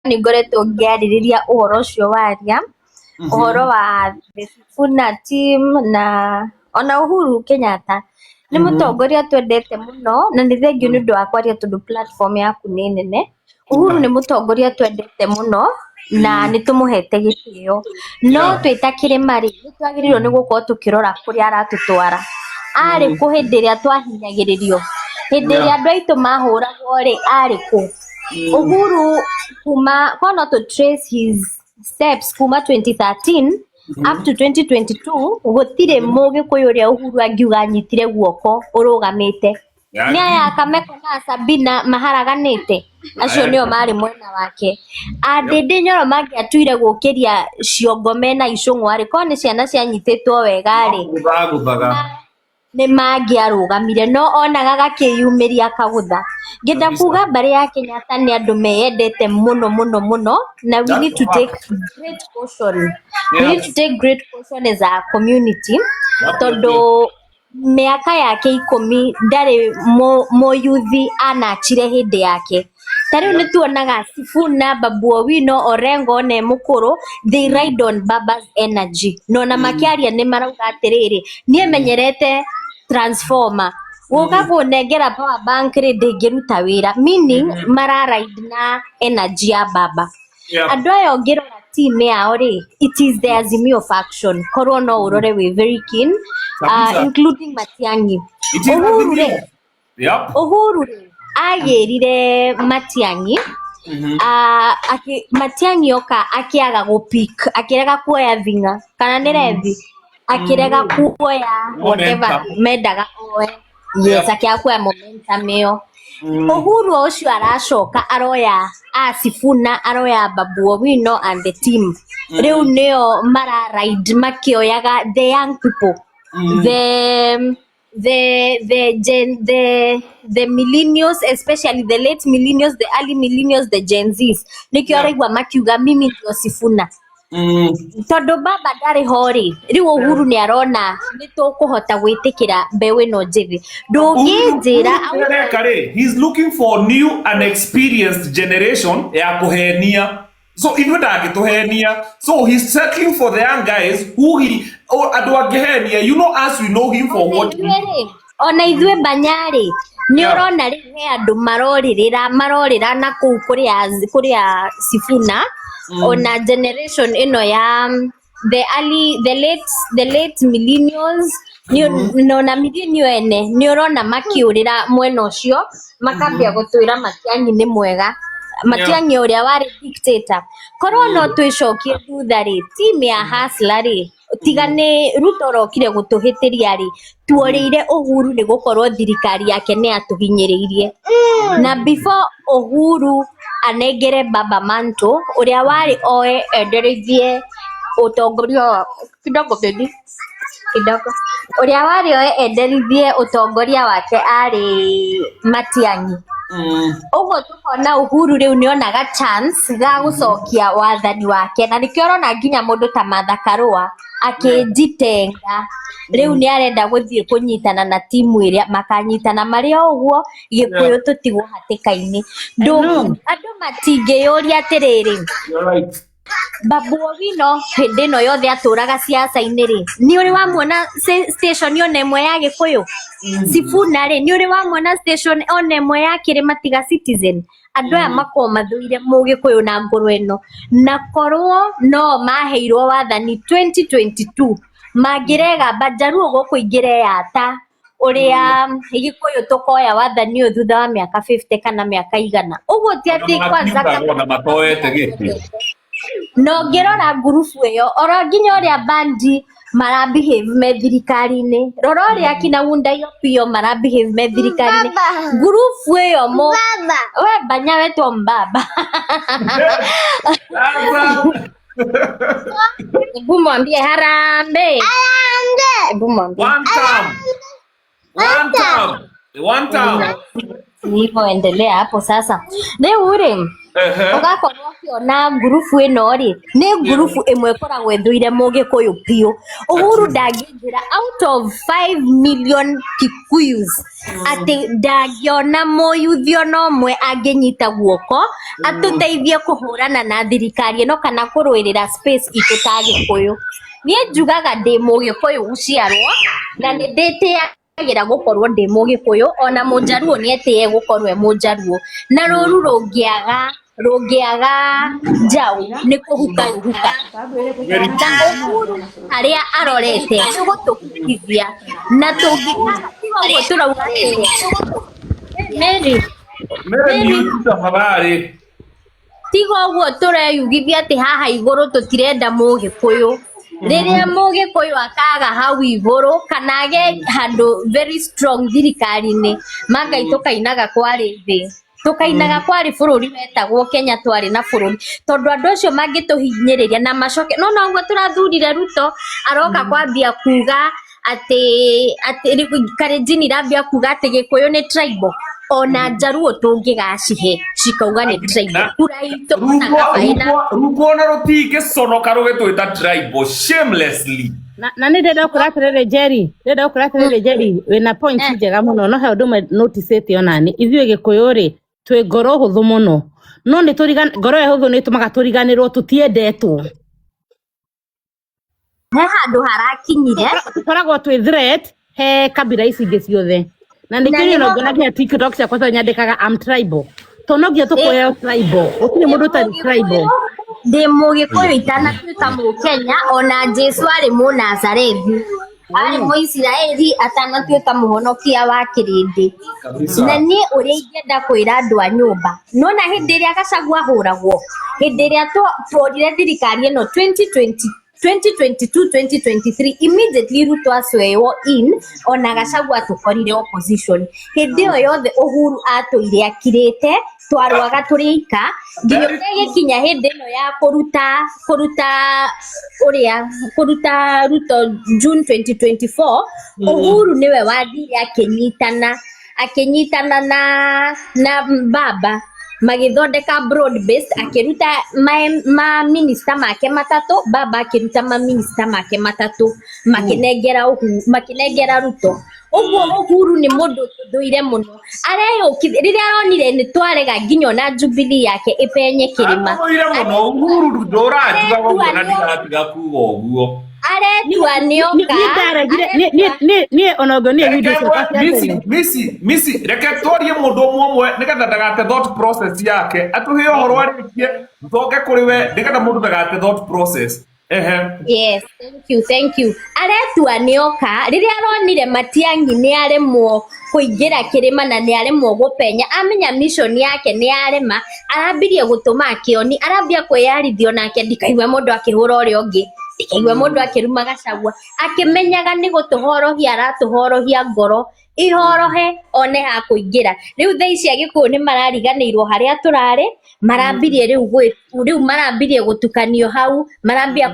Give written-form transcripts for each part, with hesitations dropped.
Nĩ ngoretwo ngĩarĩrĩria ũhoro ũcio waria, ũhoro wa the Sifuna team na ona Uhuru Kenyatta nĩ mũtongoria twendete mũno, na nĩ thengiũ nĩ ũndũ wa kwaria tondũ platform yaku nĩ nene. Uhuru nĩ mũtongoria twendete mũno na nĩ tũmũhete gĩtĩo, no twĩ ta kĩrĩma rĩ, nĩ twagĩrĩirwo nĩ gũkorwo tũkĩrora kũrĩa aratũtwara. Arĩ kũ hĩndĩ ĩrĩa twahinyagĩrĩrio? Hĩndĩ ĩrĩa andũ aitũ mahũragwo rĩ, arĩ kũ Uhuru? Kuma korwo no tũ trace his steps kuma 2013 up to 2022, gũtirĩ mũgĩkũyũ ũrĩa Uhuru angiuga anyitire guoko ũrũgamĩte. Nĩ aya Kameko na Sabina maharaganĩte, acio nĩo marĩ mwena wake. Andĩndĩ Nyoro mangĩatuire gũkĩria ciongo mena icũng'wa rĩ, korwo nĩ ciana cianyitĩtwo wega rĩ, Gũthagũthaga. nĩ mangĩarũgamire, no onaga gakĩyumĩria akagũtha. Ngĩenda kuga mbarĩ ya Kenyatta nĩ andũ meyendete mũno mũno mũno, na we need to take great caution, we need to take great caution as a community, tondũ mĩaka yake 10 ndarĩ mũyuthi anachire hĩndĩ yake. Ta rĩu nĩ tuonaga Sifuna, Babu Owino, Orengo one mũkũrũ, they ride on baba's energy, na ona makĩaria nĩ marauga atĩrĩrĩ, niĩ menyerete transformer, gũka kũnengera power bank rĩ, ndĩngĩruta wĩra, meaning mara ride na energy ya baba. Andũ aya ũngĩrora team yao rĩ, it is the Azimio faction, korwo no ũrore wĩ very keen, including Matiang'i. It is Uhuru rĩ, Azimio. Uhuru rĩ, agĩrire Matiang'i, Matiang'i oka akĩaga gũpick, akĩrega kuoya thing'a kana nĩ rethi, akĩrega kuoya whatever Momentum. mendaga oe. Yes, akĩaga kuoya momentum ĩyo. Uhuru o ũcio aracoka aroya a Sifuna, aroya Babu Owino and the team. Rĩu nĩo mara ride makĩoyaga the young people, the gen the millennials, especially the late millennials, the early millennials, the Gen Zs. Nĩkĩo araigua makiuga mimi ndio Sifuna. Tondũ baba ndarĩ ho rĩ, rĩu Uhuru nĩ arona nĩ tũkũhota gwĩtĩkĩra mbeũ ĩno njĩthĩ. Ndũngĩnjĩra Uhuru areka rĩ, he's looking for new and experienced generation ya kũhenia, so ithuĩ ndangĩtũhenia, so he's settling for the young guys who he, oh, andũ angĩhenia, you know us, we know him for what. Ithuĩ rĩ, ona ithuĩ banya rĩ, nĩ ũrona rĩu he andũ marorĩrĩra, marorĩra na kũu kũrĩa Sifuna, ona generation ĩno ya the early the late millennials nĩ na ona millennial ene, nĩ ũrona makĩũrĩra mwena ũcio, makambia gũtwĩra Matiang'i nĩ mwega, Matiang'i ũrĩa warĩ dictator. Korwo no twĩcokie thutha rĩ, team ya Hustler rĩ, tiga nĩ Ruto ũrokire gũtũhĩtĩria rĩ, tuorĩire Uhuru nĩ gũkorwo thirikari yake nĩ yatũhinyĩrĩirie. Na before Uhuru anengere baba manto ũrĩa warĩ oe endereithie ũtongoria wa kidogo baby kidogo, ũrĩa warĩ oe enderithie ũtongoria wake arĩ Matiang'i. Ũguo tũkona Uhuru rĩu nĩonaga chance ga gũcokia wathani wake, na nĩkĩo ũrona nginya mũndũ ta Martha Karua akĩnjitenga rĩu nĩ arenda gũthiĩ kũnyitana na timu ĩrĩa makanyitana marĩ o ũguo Gĩkũyũ tũtigwo hatĩka-inĩ. Andũ matingĩyũria atĩrĩrĩ, You're right. Babu Owino hĩndĩ ĩno yothe atũraga ciaca-inĩ rĩ, nĩ ũrĩ wamuona station ona ĩmwe ya Gĩkũyũ? Sifuna rĩ, nĩ ũrĩ wamuona station ona ĩmwe ya kĩrĩma tiga Citizen? Andũ aya makoragwo mathũire mũgĩkũyũ na ngoro ĩno, na korwo no maheirwo wathani 2022 mangĩregamba Njaruo gũkũ ingĩreyata ũrĩa Gĩkũyũ tũkoya wathani ũyũ thutha wa mĩaka 50 kana mĩaka 100 ũguo. Ti atĩ kwanza Ona matoete gĩtĩ. Na ũngĩrora ngurubu ĩyo, oro nginya ũrĩa bandi mara behave me thirikari-inĩ, rora ũrĩa akina Wundai Opiyo mara behave me thirikari-inĩ, ngurubu ĩyo mo we banya wetwo mbaba. Sasa. Hebu mwambie harambee, hebu mwambie. One time. One time. One time. Ni hivyo, endelea hapo sasa. Rĩu rĩ, Ũgakorwo ũkĩona ngurubu ĩno rĩ, nĩ ngurubu ĩmwe ĩkoragwo ĩthũire mũgĩkũyũ biũ. Uhuru ndangĩnjĩra out of 5 million Kikuyus atĩ ndangĩona mũyuthi ona ũmwe angĩnyita guoko atũteithie kũhũrana na thirikari ĩno kana kũrũĩrĩra space itũ ta Gĩkũyũ. Niĩ njugaga ndĩ mũgĩkũyũ gũciarwo na nĩ ndĩtĩagĩra gũkorwo ndĩ mũgĩkũyũ, ona mũnjaruo nĩ etĩe gũkorwo e mũnjaruo, na rũru rũngĩaga njaũ nĩ kũhuka rũhuka. Na Uhuru harĩa arorete nĩ gũtũhukithia, na tũngĩka tiga ũguo tũrauga atĩrĩ Mary, Mary mute tafadhali. Tiga ũguo tũreyugithia atĩ haha igũrũ tũtirenda mũgĩkũyũ. Rĩrĩa mũgĩkũyũ akaga hau igũrũ kana age handũ very strong thirikari-inĩ, mangai tũkainaga kwarĩ thĩ, tũkainaga kwarĩ bũrũri wetagwo Kenya, twarĩ na bũrũri, tondũ andũ acio mangĩtũhinyĩrĩria na macoke no noguo tũrathurire Ruto aroka kwambia kuga atĩ Kalenjin irambia kuga atĩ Gĩkũyũ nĩ tribal, ona Njaruo tũngĩgacihe cikauga nĩ tribal, kura itũ ona kaba ĩna Ruto ona rũtingĩconoka rũgĩtwĩta tribal shamelessly. Na nĩ ndĩrenda gũkwĩra atĩrĩrĩ Jerry, ndĩrenda gũkwĩra atĩrĩrĩ Jerry, wĩna point njega mũno, no he ũndũ ũmwe noticĩte onani, ithuĩ Gĩkũyũ rĩ, twĩ ngoro hũthũ mũno, no nĩ ngoro ĩyo hũthũ nĩ ĩtũmaga tũriganĩrwo tũtiendetwo. He handũ harakinyire tũkoragwo twĩ threat he kabira ici ingĩ ciothe, na nĩkĩo niĩ no ngona nginya TikTok ciakwa ciothe nyandĩkaga I'm tribal, tondũ no nginya tũkũheo tribal, gũtirĩ mũndũ ũtarĩ tribal. Ndĩ mũgĩkũyũ itanatuĩka mũkenya, ona Jesu arĩ mũnazarethi, arĩ mũisiraeli atanatuĩka mũhonokia wa kĩrĩndĩ. Na niĩ ũrĩa ingĩenda kwĩra andũ a nyũmba, nona hĩndĩ ĩrĩa Gachagua ahũragwo, hĩndĩ ĩrĩa tuorire thirikari ĩno 2020 2022 2023, immediately Ruto aswewo in, ona Gachagua tũkorire opposition, hĩndĩ ĩyo yothe Uhuru atũire akirĩte, twarũaga tũrĩ aika nginya ũrĩa ĩgĩkinya hĩndĩ ĩno ya kũruta ũrĩa kũruta Ruto June 2024. Uhuru nĩwe wathire akĩnyitana na baba magĩthondeka broad based, akĩruta ma minister make matatũ, baba akĩruta ma minister make matatũ, makĩnengera Uhuru, makĩnengera Ruto. Ũguo Uhuru nĩ mũndũ tũthũire mũno, areyũkithia rĩrĩa aronire nĩ twarega nginya ona Jubilee yake ĩpenye kĩrĩma. Atũthũire mũno Uhuru, ndũranjugaga ũguo na ndigatiga kuga ũguo. Aretua nĩoka. Niĩ ndaregire niĩ ona ũngĩonire video ciakwa cia tene. Misi, Misi, reke twarie mũndũ ũmwe ũmwe nĩgetha ndagate thought process yake, atũhe ũhoro arĩkie, tũcoke kũrĩ we nĩgetha mũndũ ndagate thought process. Ehe. Yes, thank you, thank you. Aretua nĩoka rĩrĩa aronire Matiang'i nĩ aremwo kũingĩra kĩrĩma na nĩ aremwo gũpenya, amenya mission yake nĩ arema, arambirie gũtũma akĩoni, arambia kwĩyarithio nake, ndikaigue mũndũ akĩhũra ũrĩa ũngĩ, ndikaigue mũndũ akĩruma Gachagua, akĩmenyaga nĩ gũtũhorohia aratũhorohia ngoro ihorohe one ha kũingĩra. Rĩu thaa ici Agĩkũyũ nĩ marariganĩirwo harĩa tũrarĩ, marambirie rĩu marambirie gũtukanio hau, marambia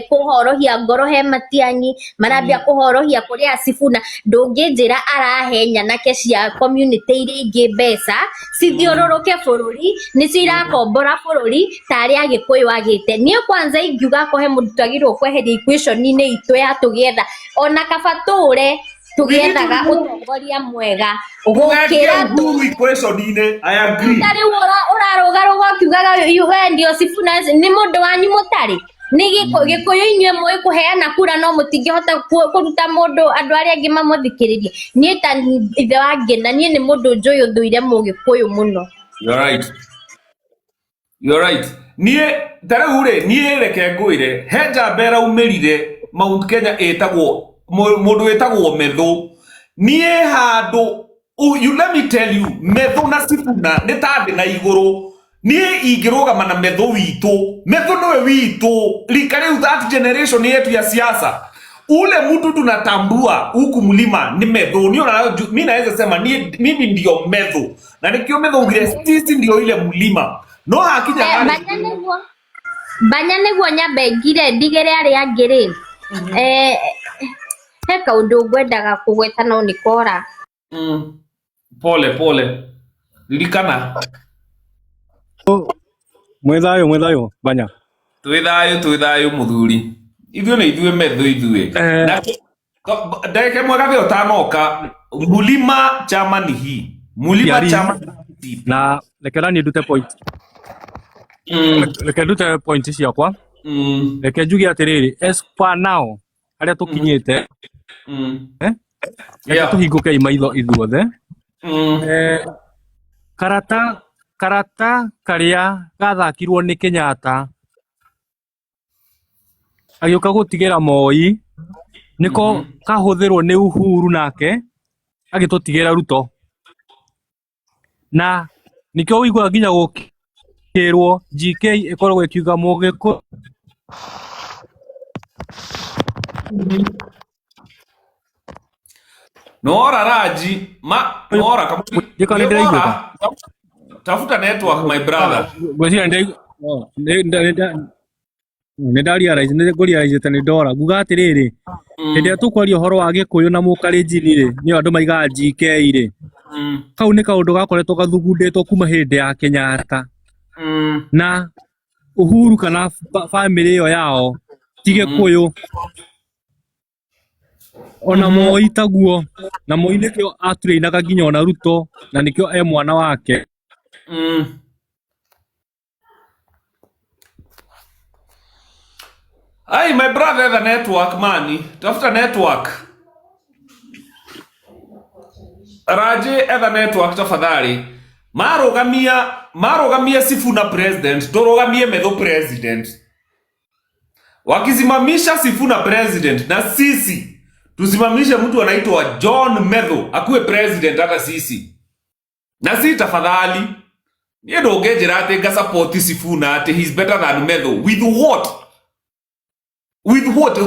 kũhorohia ngoro he Matiang'i, marambia kũhorohia kũrĩ Sifuna. Ndũngĩnjĩra arahe nyanake cia community iria ingĩ mbeca cithiũrũrũke bũrũri, nĩcio irakombora bũrũri tarĩ Agĩkũyũ agĩte. Niĩ kwanza ingiuga ko he mũndũ twagĩrĩirwo kweheria equation-inĩ itũ ya tũgĩetha, ona kaba tũre tũgĩethaga ũtongoria mwega gũkĩra Uhuru equation-inĩ, I agree. Ta rĩu ũrarũgarũga ũkiugaga we ndio Sifuna nĩ mũndũ wanyu mũtarĩ nĩ Gĩkũyũ, inyuĩ mũĩ kũheana kura no mũtingĩhota kũruta mũndũ andũ arĩa angĩ mamũthikĩrĩrie. Niĩ ta ithe wa Ngĩna, niĩ nĩ mũndũ njũĩ ũthũire mũgĩkũyũ mũno. You're right. You're right. Niĩ ta rĩu rĩ, niĩ reke ngwĩre, he njamba ĩraumĩrire Mount Kenya ĩtagwo mũndũ wĩtagwo Methu. Niĩ handũ you let me tell you, Methu na Sifuna nĩ ta thĩ na igũrũ. Niĩ ingĩrũgama na Methu witũ, Methu nĩwe witũ, rika rĩu, that generation yetu ya siasa, ule mtu tunatambua huku mlima ni Methu. Niĩ ona mi naweza sema mimi ndio Methu, na nikio Methu ugire sisi ndio ile mlima no hakinya harĩ Banya nĩguo nyambe ngire ndigĩre arĩa angĩ rĩ, he kaũndũ ngwendaga kũgweta no nĩ kora. Pole pole, ririkana. Mwĩ thayũ, mwĩ thayũ, Banya. Twĩ thayũ, twĩ thayũ mũthuri. Ithuĩ nĩ ithuĩ metho ithuĩ. Na ndagĩka ĩmwe gathĩ ũtanoka, Mulima chama ni hii. Mulima Tiari. chama ni DCP. Na reke naniĩ ndute point. Reke ndute point ciakwa. Reke njuge atĩrĩrĩ, as per now harĩa tũkinyĩte, reke tũhingũkei maitho ithuothe. Karata karata karĩa gathakirwo nĩ Kenyatta agĩũka gũtigĩra Moi nĩko kahũthĩrwo nĩ Uhuru nake agĩtũtigĩra Ruto. Na nĩkĩo ũiguaga nginya gũkĩrwo GK ĩkoragwo ĩkiuga mũgĩkũyũ Nora Raji, ma Nora kama Ndĩka nĩ ndĩraiguĩka. Tafuta network, my brother. Ngwĩciria nĩ ndarealize, nĩ ngũrealize nĩ ndora nguga atĩrĩrĩ, hĩndĩ ĩrĩa tũkwaria ũhoro wa Gĩkũyũ na Mũkalenjin rĩ, nĩo andũ maigaga GK rĩ, kau nĩ kaũndũ gakoretwo gathugundĩtwo kuma hĩndĩ ya Kenyatta na Uhuru kana bamĩrĩ ĩyo yao ti Gĩkũyũ ona Moi taguo, na Moi nĩkĩo aturĩinaga nginya ona Ruto na nĩkĩo e mwana wake. Ai, my brother, the network, man. Tafuta network. Raji, etha network tafadhali. Marugamia, marugamia Sifuna president, turugamie Methu president. Wakisimamisha Sifuna president na sisi tusimamishe mtu anaitwa John Methu akuwe president hata sisi. Na si tafadhali. Niĩ ndũngĩnjĩra atĩ nga support Sifuna atĩ he's better than Methu. With what? With what?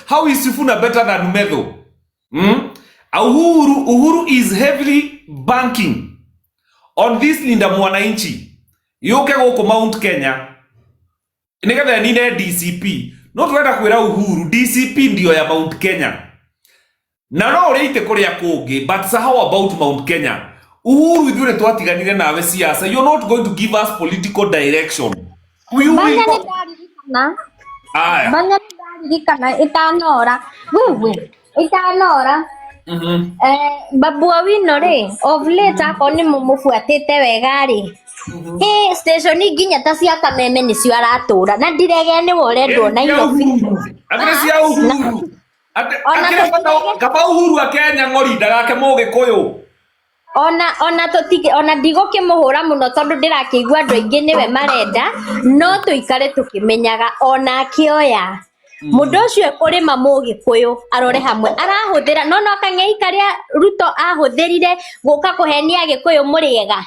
How is Sifuna better than Methu? Hmm? Uhuru is heavily banking on this Linda Mwananchi. Yũke gũkũ Mount Kenya. Nĩgetha nine DCP. No twenda kwĩra Uhuru DCP ndio ya Mount Kenya. Na no ũrĩa ite kũrĩa kũngĩ, but so how about Mount Kenya? Uhuru, ithuĩ nĩ twatiganire nawe siasa. You're not going to give us political direction. You will Banya nĩ not. ndaririkana. Aya. Banya nĩ ndaririkana itanora. Wewe itanora. Babu Owino rĩ, of late akorwo nĩ mũmũbuatĩte wega rĩ, hĩ station nginya ta cia Kameme nĩcio aratũra na ndirege nĩwe ũrendwo Nairobi. Akĩrĩ cia Uhuru. Ona Akĩrĩ bata kaba Uhuru akenya ng'ori ndagake mũgĩkũyũ. Ona tũtige ona ndigũkĩmũhũra mũno tondũ ndĩrakĩigua andũ aingĩ nĩwe marenda, no tũikare tũkĩmenyaga ona akĩoya mũndũ ũcio ekũrĩma mũgĩkũyũ arore hamwe arahũthĩra no no kang'ei karĩa Ruto ahũthĩrire gũka kũhenia Gĩkũyũ mũrĩega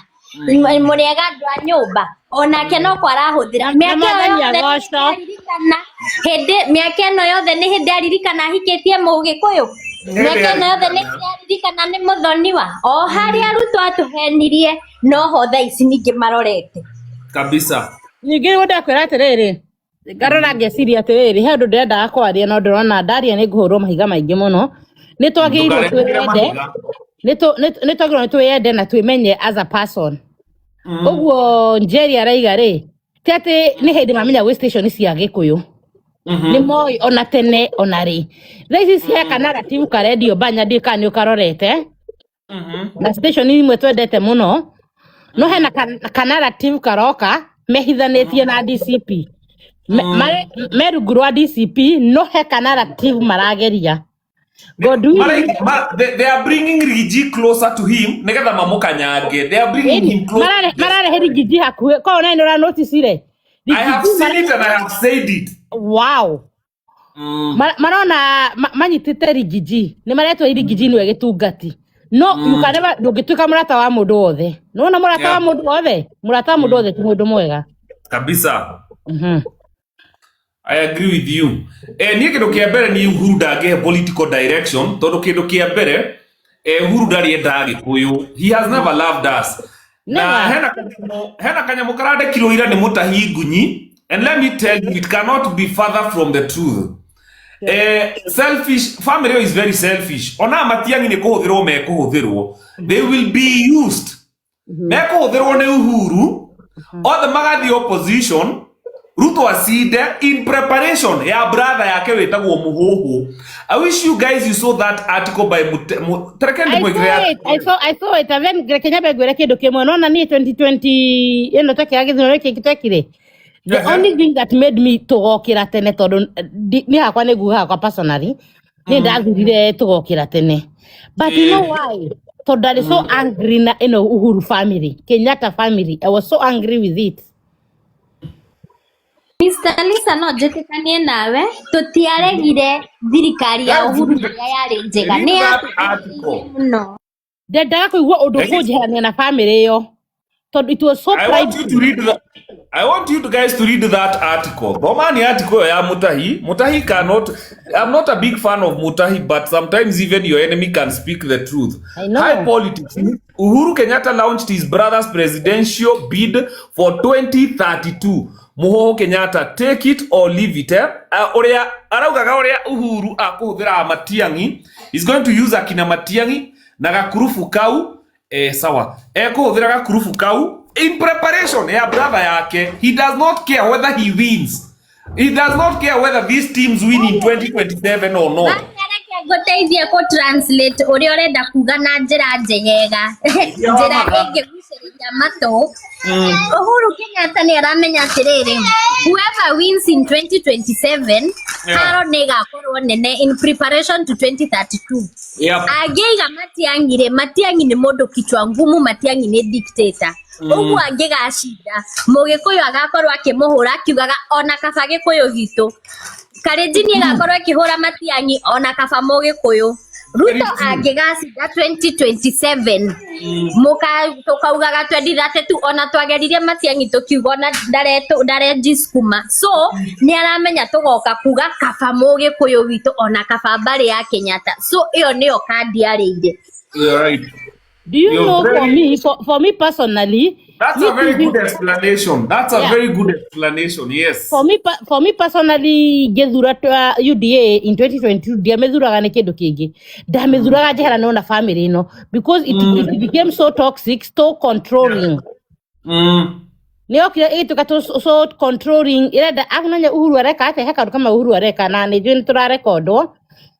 mũrĩega andũ a nyũmba onake no ko arahũthĩra. Na Mĩaka ĩyo Mwathani yothe agocwo. aririkana hĩndĩ mĩaka ĩno yothe nĩ hĩndĩ aririkana ahikĩtie mũgĩkũyũ, mĩaka ĩno yothe nĩ hĩndĩ aririkana nĩ mũthoniwa o harĩa Ruto atũhenirie noho thaa ici ningĩ marorete. Kabisa. Ningĩ nĩguo ndakwĩra atĩrĩrĩ, ngarora ngeciria atĩrĩrĩ, he ũndũ ndĩrendaga kwaria no ndĩrona ndaria nĩ ngũhũrwo mahiga maingĩ mũno. Nĩ twagĩrĩirwo Ndũkarekere twĩyende, mahiga. nĩ twagĩrĩirwo nĩ twĩyende na twĩmenye as a person. Ũguo Njeri araiga rĩ, ti atĩ nĩ hĩndĩ mamenya gwĩ station cia Gĩkũyũ. Nĩ moĩ ona tene ona rĩ. Thaa ici he kanarrative karendio Banya, ndiũĩ kana nĩ ũkarorete. Na station imwe twendete mũno no hena kanarrative karoka mehithanĩtie na DCP. Me rungu rwa DCP no he kanarrative marageria. Godwin They are bringing Riggy closer to him nigetha mamũkanyange. They are bringing him closer. Mararehe Riggy hakuhĩ korwo nawe nĩ ũranoticire. I have seen it and I have said it. Wow. Marona manyitĩte Riggy nĩ maretwo Riggy nĩwe gĩtungati no you can never, ndũngĩtuĩka mũrata wa mũndũ wothe. Nĩwona mũrata wa mũndũ wothe, mũrata wa mũndũ wothe ti mũndũ mwega. Kabisa. I agree with you. Niĩ kĩndũ kĩa mbere ni Uhuru ndangĩhe political direction tondũ kĩndũ kĩa mbere, Uhuru ndarĩ enda Gĩkũyũ. He has never loved us. Na Never. hena kanyamũ karandekirwo ira nĩ Mũtahi Ngunyi, and let me tell you, it cannot be further from the truth. Selfish family is very selfish. Ona Matiang'i nĩ kũhũthĩrwo mekũhũthĩrwo. They will be used. Mekũhũthĩrwo nĩ Uhuru. Othe magathiĩ opposition, Ruto acinde in preparation ya brother yake wĩtagwo Mũhũhũ. I wish you guys you saw that article by Tareke I ndĩmwĩkĩre saw it, I saw it. And then reke nyambe ngwĩre kĩndũ kĩmwe. Nona niĩ 2020 ĩno twekĩra gĩthurano gĩkĩ twekire. The only thing that made me tũgokĩra tene tondũ niĩ hakwa nĩ nguga hakwa personally niĩ ndathurire tũgokĩra tene. But you know why? Tondũ ndarĩ so angry na ĩno Uhuru family, Kenyatta family. I was so angry with it. Mr. Lisa, no njĩtĩkanie nawe, tũtiaregire thirikari ya Guys, Uhuru rĩrĩa yarĩ njega, read nĩ that yatũteithirie article. mũno. Ndendaga kũigua ũndũ Reke- kũnjeherania na family ĩyo tondũ it was so I want you private. to read the, I want you to guys to read that article. Thomani article ya Mutahi. Mutahi cannot, I'm not a big fan of Mutahi, but sometimes even your enemy can speak the truth. I know. High politics. Uhuru Kenyatta launched his brother's presidential bid for 2032. Muhoho Kenyatta, take it or leave it. Eh? Uria araugaga uria Uhuru akuhuthira Matiang'i. He's going to use akina Matiang'i na gakurubu kau, sawa, ekuhuthira gakurubu kau in preparation ya brother yake. He does not care whether he wins. He does not care whether these teams win in 2027 or not. Reke ngũteithie kũ translate ũrĩa ũrenda kuga na njĩra njegega, njĩra ĩngĩgucĩrĩria matũ. Uhuru Kenyatta nĩ aramenya atĩrĩrĩ, whoever wins in 2027, haro nĩ ĩgakorwo nene in preparation to 2032. Angĩiga Matiang'i rĩ, Matiang'i nĩ mũndũ kichwa ngumu, Matiang'i nĩ dictator. Ũguo angĩgacinda, Mũgĩkũyũ agakorwo akĩmũhũra akiugaga ona kaba Gĩkũyũ gitũ. Karenjini ĩgakorwo ĩkĩhũra Matiang'i ona kaba Mũgĩkũyũ. Ruto angĩgacinda 2027, mũka tũkaugaga 2032, ona twageririe Matiang'i tũkiuga ona ndarenjisukuma. So nĩ aramenya tũgoka kuga kaba Mũgĩkũyũ witũ ona kaba mbarĩ ya Kenyatta. So ĩyo nĩyo kandi arĩire. You're right. Do you You're know, for very me, for me personally, That's me a very choosing good explanation. That's a very good explanation. Yes. For me personally, ngĩthura UDA in 2022, ndiamĩthuraga nĩ kĩndũ kĩngĩ, ndamĩthuraga njeherane na family ĩno because it became so toxic, so controlling. Nĩ yokire ĩgĩtuĩka so controlling, ĩrenda akunanya Uhuru areka atĩa, he kaũndũ kamwe Uhuru areka na nĩ njũĩ nĩ tũrarekondwo,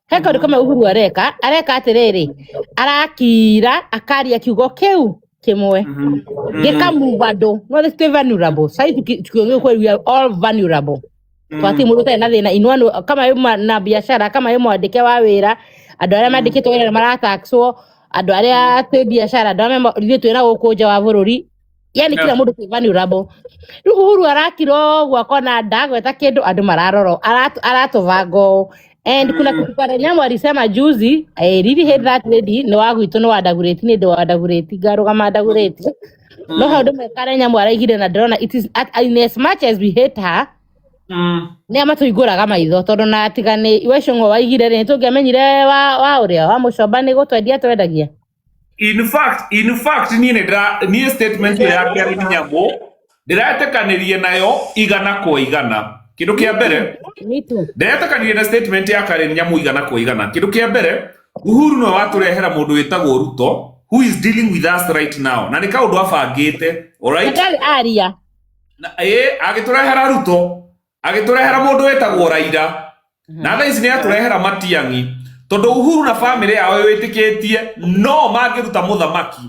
he kaũndũ kamwe Uhuru areka atĩrĩrĩ, arakira akaria kiugo kĩu kĩmwe gĩkamove andũ. No twĩ vulnerable sai, tukiongea kweli, we are all vulnerable. Twati mũndũ ũtarĩ na thĩna inua kama yuma na biacara, kama yũ mwandĩke wa wĩra, andũ arĩa mandĩkĩtwo wĩra nĩ marataxwo, andũ arĩa twĩ biacara, andũ arĩa ithuĩ twĩna gũkũ nja wa bũrũri, yani kila mũndũ twĩ vulnerable. Rĩu Uhuru arakira ũguo akona ndagweta kĩndũ, andũ mararora, aratũbanga ũũ. And kuna kitu Kare alisema juzi, I really hate that lady, nĩ wa gwitũ, nĩ wa Ndagurĩti, nĩ ndĩ wa Ndagurĩti, ngarũgama Ndagurĩti, no hau ndũmwe Kare Nyamu araigire na ndĩrona it is in as much as we hate her, nĩ amatũhingũraga maitho, tondũ na tiga nĩ we Cũng'wa waigire rĩ, nĩtũngĩamenyire wa ũrĩa wa mũcomba nĩ gũtwendia twendagia. In fact, niĩ nĩ ndĩra niĩ statement ĩyo ya Karen Nyamu ndĩretĩkanĩrie nayo 100%. Kĩndũ kĩa mbere, Me too. ndĩretĩkanĩrie na statement ya Karen Nyamu 100%. Kĩndũ kĩa mbere, Uhuru nĩwe watũrehera mũndũ wĩtagwo Ruto who is dealing with us right now, na nĩ kaũndũ abangĩte, alright? Na ndarĩ aria. Na ĩ agĩtũrehera Ruto, agĩtũrehera mũndũ wĩtagwo Raila, na thaa ici nĩ atũrehera Matiang'i, tondũ Uhuru na family yao wĩtĩkĩtie no mangĩruta mũthamaki.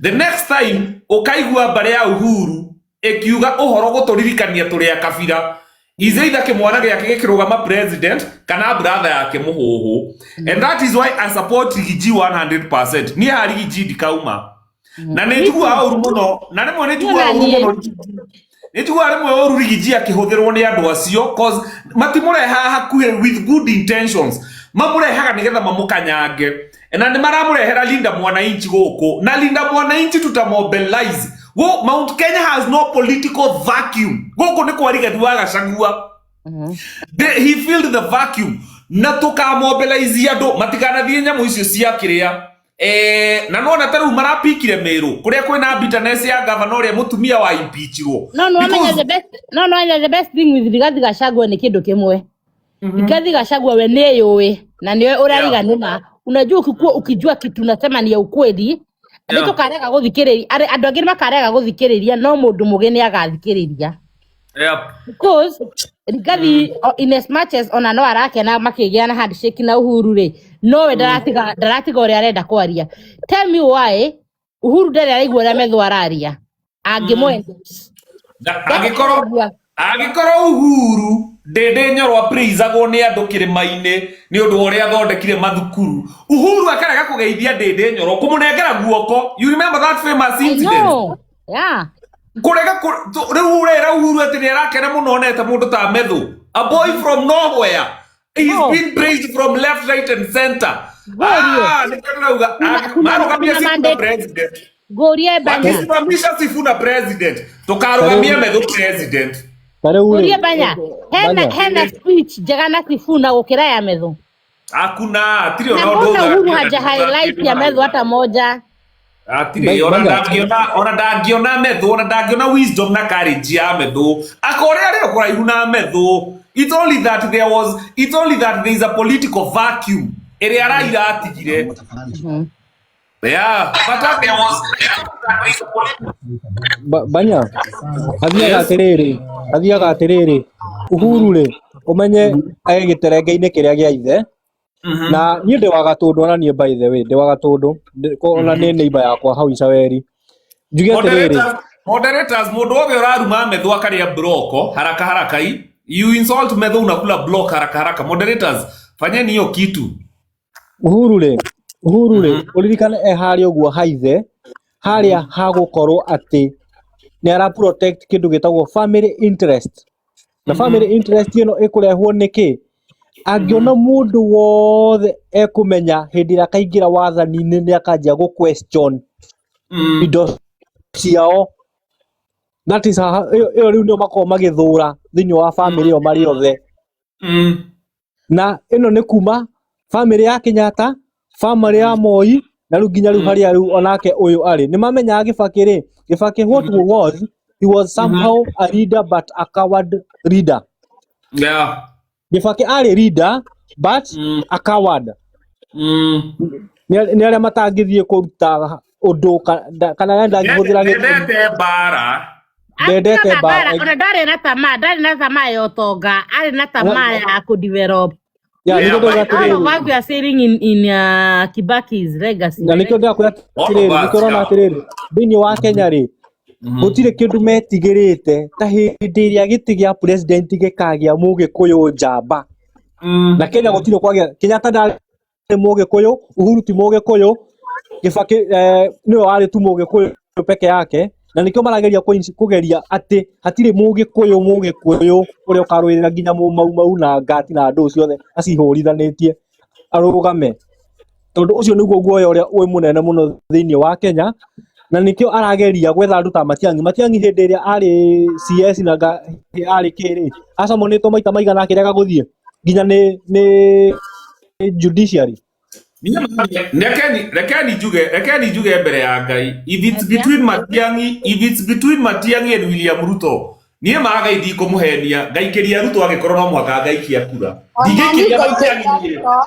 The next time ũkaigua mbarĩ ya Uhuru ĩkiuga ũhoro gũtũririkania tũrĩ a kabira, is either kĩmwana gĩake gĩkĩrũgama president kana brother yake Mũhũhũ. And that is why I support Rigiji 100%. Niĩ ha Rigiji ndikauma, na nĩ njiguaga ũru mũno, na rĩmwe nĩ njiguaga ũru mũno, nĩ njiguaga rĩmwe ũru Rigiji akĩhũthĩrwo nĩ andũ acio, cause matimũrehaga hakuhĩ with good intentions, mamũrehaga nĩgetha mamũkanyange, na nĩ maramũrehera Linda Mwananchi gũkũ, na Linda Mwananchi tutamobilize. Go, Mount Kenya has no political vacuum. Gũkũ nĩ kwa Rigathi wa Gachagua. He filled the vacuum, na tũkamobilize andũ matikanathiĩ nyamũ icio cia kĩrĩa, na nona ta rĩu marapikire Meru kũrĩa kwĩna bitterness ya gavana ũrĩa mũtumia wa impeachirwo. No no amenya Because the best, no no the best thing with Rigathi Gachagua nĩ kĩndũ kĩmwe. Rigathi Gachagua we nĩ yũĩ na nĩwe ũrariga nĩma. Unajua ukikuwa ukijua kitu unasema ni ya ukweli. Nĩ tũkarega gũthikĩrĩria, andũ angĩ nĩ makarega gũthikĩrĩria, no mũndũ mũgĩ nĩ agathikĩrĩria. Because Rigathi, in as much as ona no arakena makĩgĩa na handshake na Uhuru rĩ, nowe ndaratiga ndaratiga ũrĩa arenda kwaria. Tell me why Uhuru ndarĩ araigua ũrĩa Methu araria angĩmwenda. Angĩkorwo angĩkorwo Uhuru Ndĩndĩ Nyoro apraisagwo nĩ andũ kĩrĩma-inĩ nĩ ũndũ wa ũrĩa athondekire mathukuru, Uhuru akarega kũgeithia Ndĩndĩ Nyoro, kũmũnengera guoko. You remember that famous I incident? know. Yeah. Kũrega rĩu ũrera Uhuru atĩ nĩ arakena mũno onete mũndũ ta Methu, a boy from nowhere. He's No. been praised from left, right and center. Ngũrie. Ah, nĩkĩo ndĩrauga Kuna marũgamia Sifuna mandate. president. Ngũrie Banya. Wakisimamisha Sifuna president, tukarũgamia Methu president. Ta rĩu rĩ, Ngũrie Banya. Hena Banya. hena speech njega na Sifuna gũkĩra ya Methu. Hakuna, hatirĩ Na ona ũndũ mbona ugaga Uhuru kĩndũ haja highlight ya Methu hata moja? Hatirĩ ona Banya. ndangĩona, ona ndangĩona Methu, ona ndangĩona wisdom na courage ya Methu akore arĩ o kũraihu na Methu. It's only that there was, it's only that there is a political vacuum ĩrĩa Raila atigire. Yeah, but that there was, there is a political Banya, athiaga Yes. atĩrĩrĩ, athiaga atĩrĩrĩ, Uhuru rĩ, ũmenye e gĩterenge-inĩ kĩrĩa gĩa ithe, na niĩ ndĩ wa Gatũndũ, ona niĩ by the way ndĩ wa Gatũndũ, ona nĩ neighbor yakwa hau Icaweri. Njuge atĩrĩrĩ, Moderators, moderators, mũndũ wothe ũraruma Methu akarĩa bloko haraka haraka hii. You insult Methu unakula block haraka haraka. Moderators, fanyeni hiyo kitu. Uhuru rĩ, Uhuru rĩ, ũririkane e harĩa ũguo haithe, harĩa hagũkorwo atĩ nĩ ara protect kĩndũ gĩtagwo family interest. Na family interest ĩno ĩkũrehwo nĩkĩ? Angĩona mũndũ wothe ekũmenya hĩndĩ ĩrĩa akaingĩra wathani-inĩ nĩ akanjia gũ question indo ciao. That is how, ĩyo rĩu nĩo makoragwo magĩthũra thĩinĩ wa family ĩyo marĩ othe. Na ĩno nĩ kuma family ya Kenyatta, family ya Moi, na rĩu nginya rĩu harĩa rĩu onake ũyũ arĩ. Nĩ mamenyaga Gĩbakĩ rĩ, Gĩbakĩ what was, he was somehow a leader but a coward leader. Gĩbakĩ arĩ leader but a coward. Nĩ arĩa matangĩthiĩ kũruta ũndũ kana arĩa ndangĩhũthĩra gĩthomo. Ndendete mbara. Ndendete Atiga mbara. mbara, ona ndarĩ na tamaa, ndarĩ na tamaa ya ũtonga, arĩ na tamaa ya kũdevelop. Ya, nĩkĩo ndauga All of atĩrĩrĩ. us we are sailing in Kibaki's legacy. Na nĩkĩo ndĩrakwĩra All of atĩrĩrĩ, us, nĩkĩo ũrona yeah. atĩrĩrĩ, thĩinĩ wa Kenya rĩ, gũtirĩ kĩndũ metigĩrĩte ta hĩndĩ ĩrĩa gĩtĩ gĩa president gĩkagĩa mũgĩkũyũ njamba. Na Kenya gũtirĩ kwagĩa, Kenyatta ndarĩ mũgĩkũyũ, Uhuru ti mũgĩkũyũ, Kibaki nĩwe warĩ tu mũgĩkũyũ peke yake, na nĩkĩo marageria kũgeria atĩ hatirĩ mũgĩkũyũ mũgĩkũyũ ũrĩa ũkarũĩrĩra nginya Mau Mau na Ngati na andũ ciothe acihũrithanĩtie arũgame, tondũ ũcio nĩguo guoya ũrĩa wĩ mũnene mũno thĩinĩ wa Kenya, na nĩkĩo arageria gwetha andũ ta Matiang'i. Matiang'i hĩndĩ ĩrĩa arĩ CS na arĩ kĩrĩ acamonĩtwo maita maigana akĩrega gũthiĩ nginya nĩ judiciary. Rekeni njuge mbere ya Ngai, if it's between Matiang'i, if it's between Matiang'i and William Ruto, niĩ ma Ngai ndikũmũhenia, ngaikĩria Ruto angĩkorwo no mũhaka ngaikia kura. Ndingĩikĩria Matiang'i niĩ.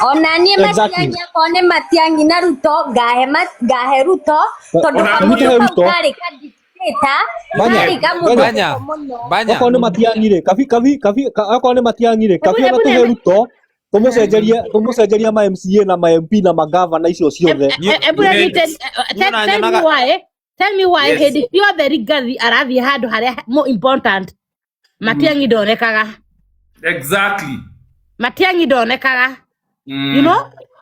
Ona niĩ Exactly. Matiang'i, akorwo nĩ Matiang'i na Ruto, ngahe Ruto tondũ Ona kamũndũ Nĩtũhe kau Ruto. karĩ ka dictator, Banya, karĩ kamũndũ Banya. mũndũ mũno. Banya. Okorwo nĩ Matiang'i rĩ, kabi kabi kabi okorwo nĩ Matiang'i rĩ, kabi Hebu ona hebu tũhe Ruto, tũmũcenjerie ma MCA na ma MP na magavana icio ciothe. Hebu let me tell, Niĩ ona tell me nyonaga why, tell me why Yes. hĩndĩ ciothe Rigathi arathiĩ handũ harĩa more important, Matiang'i ndonekaga. Exactly. Matiang'i ndonekaga. You know,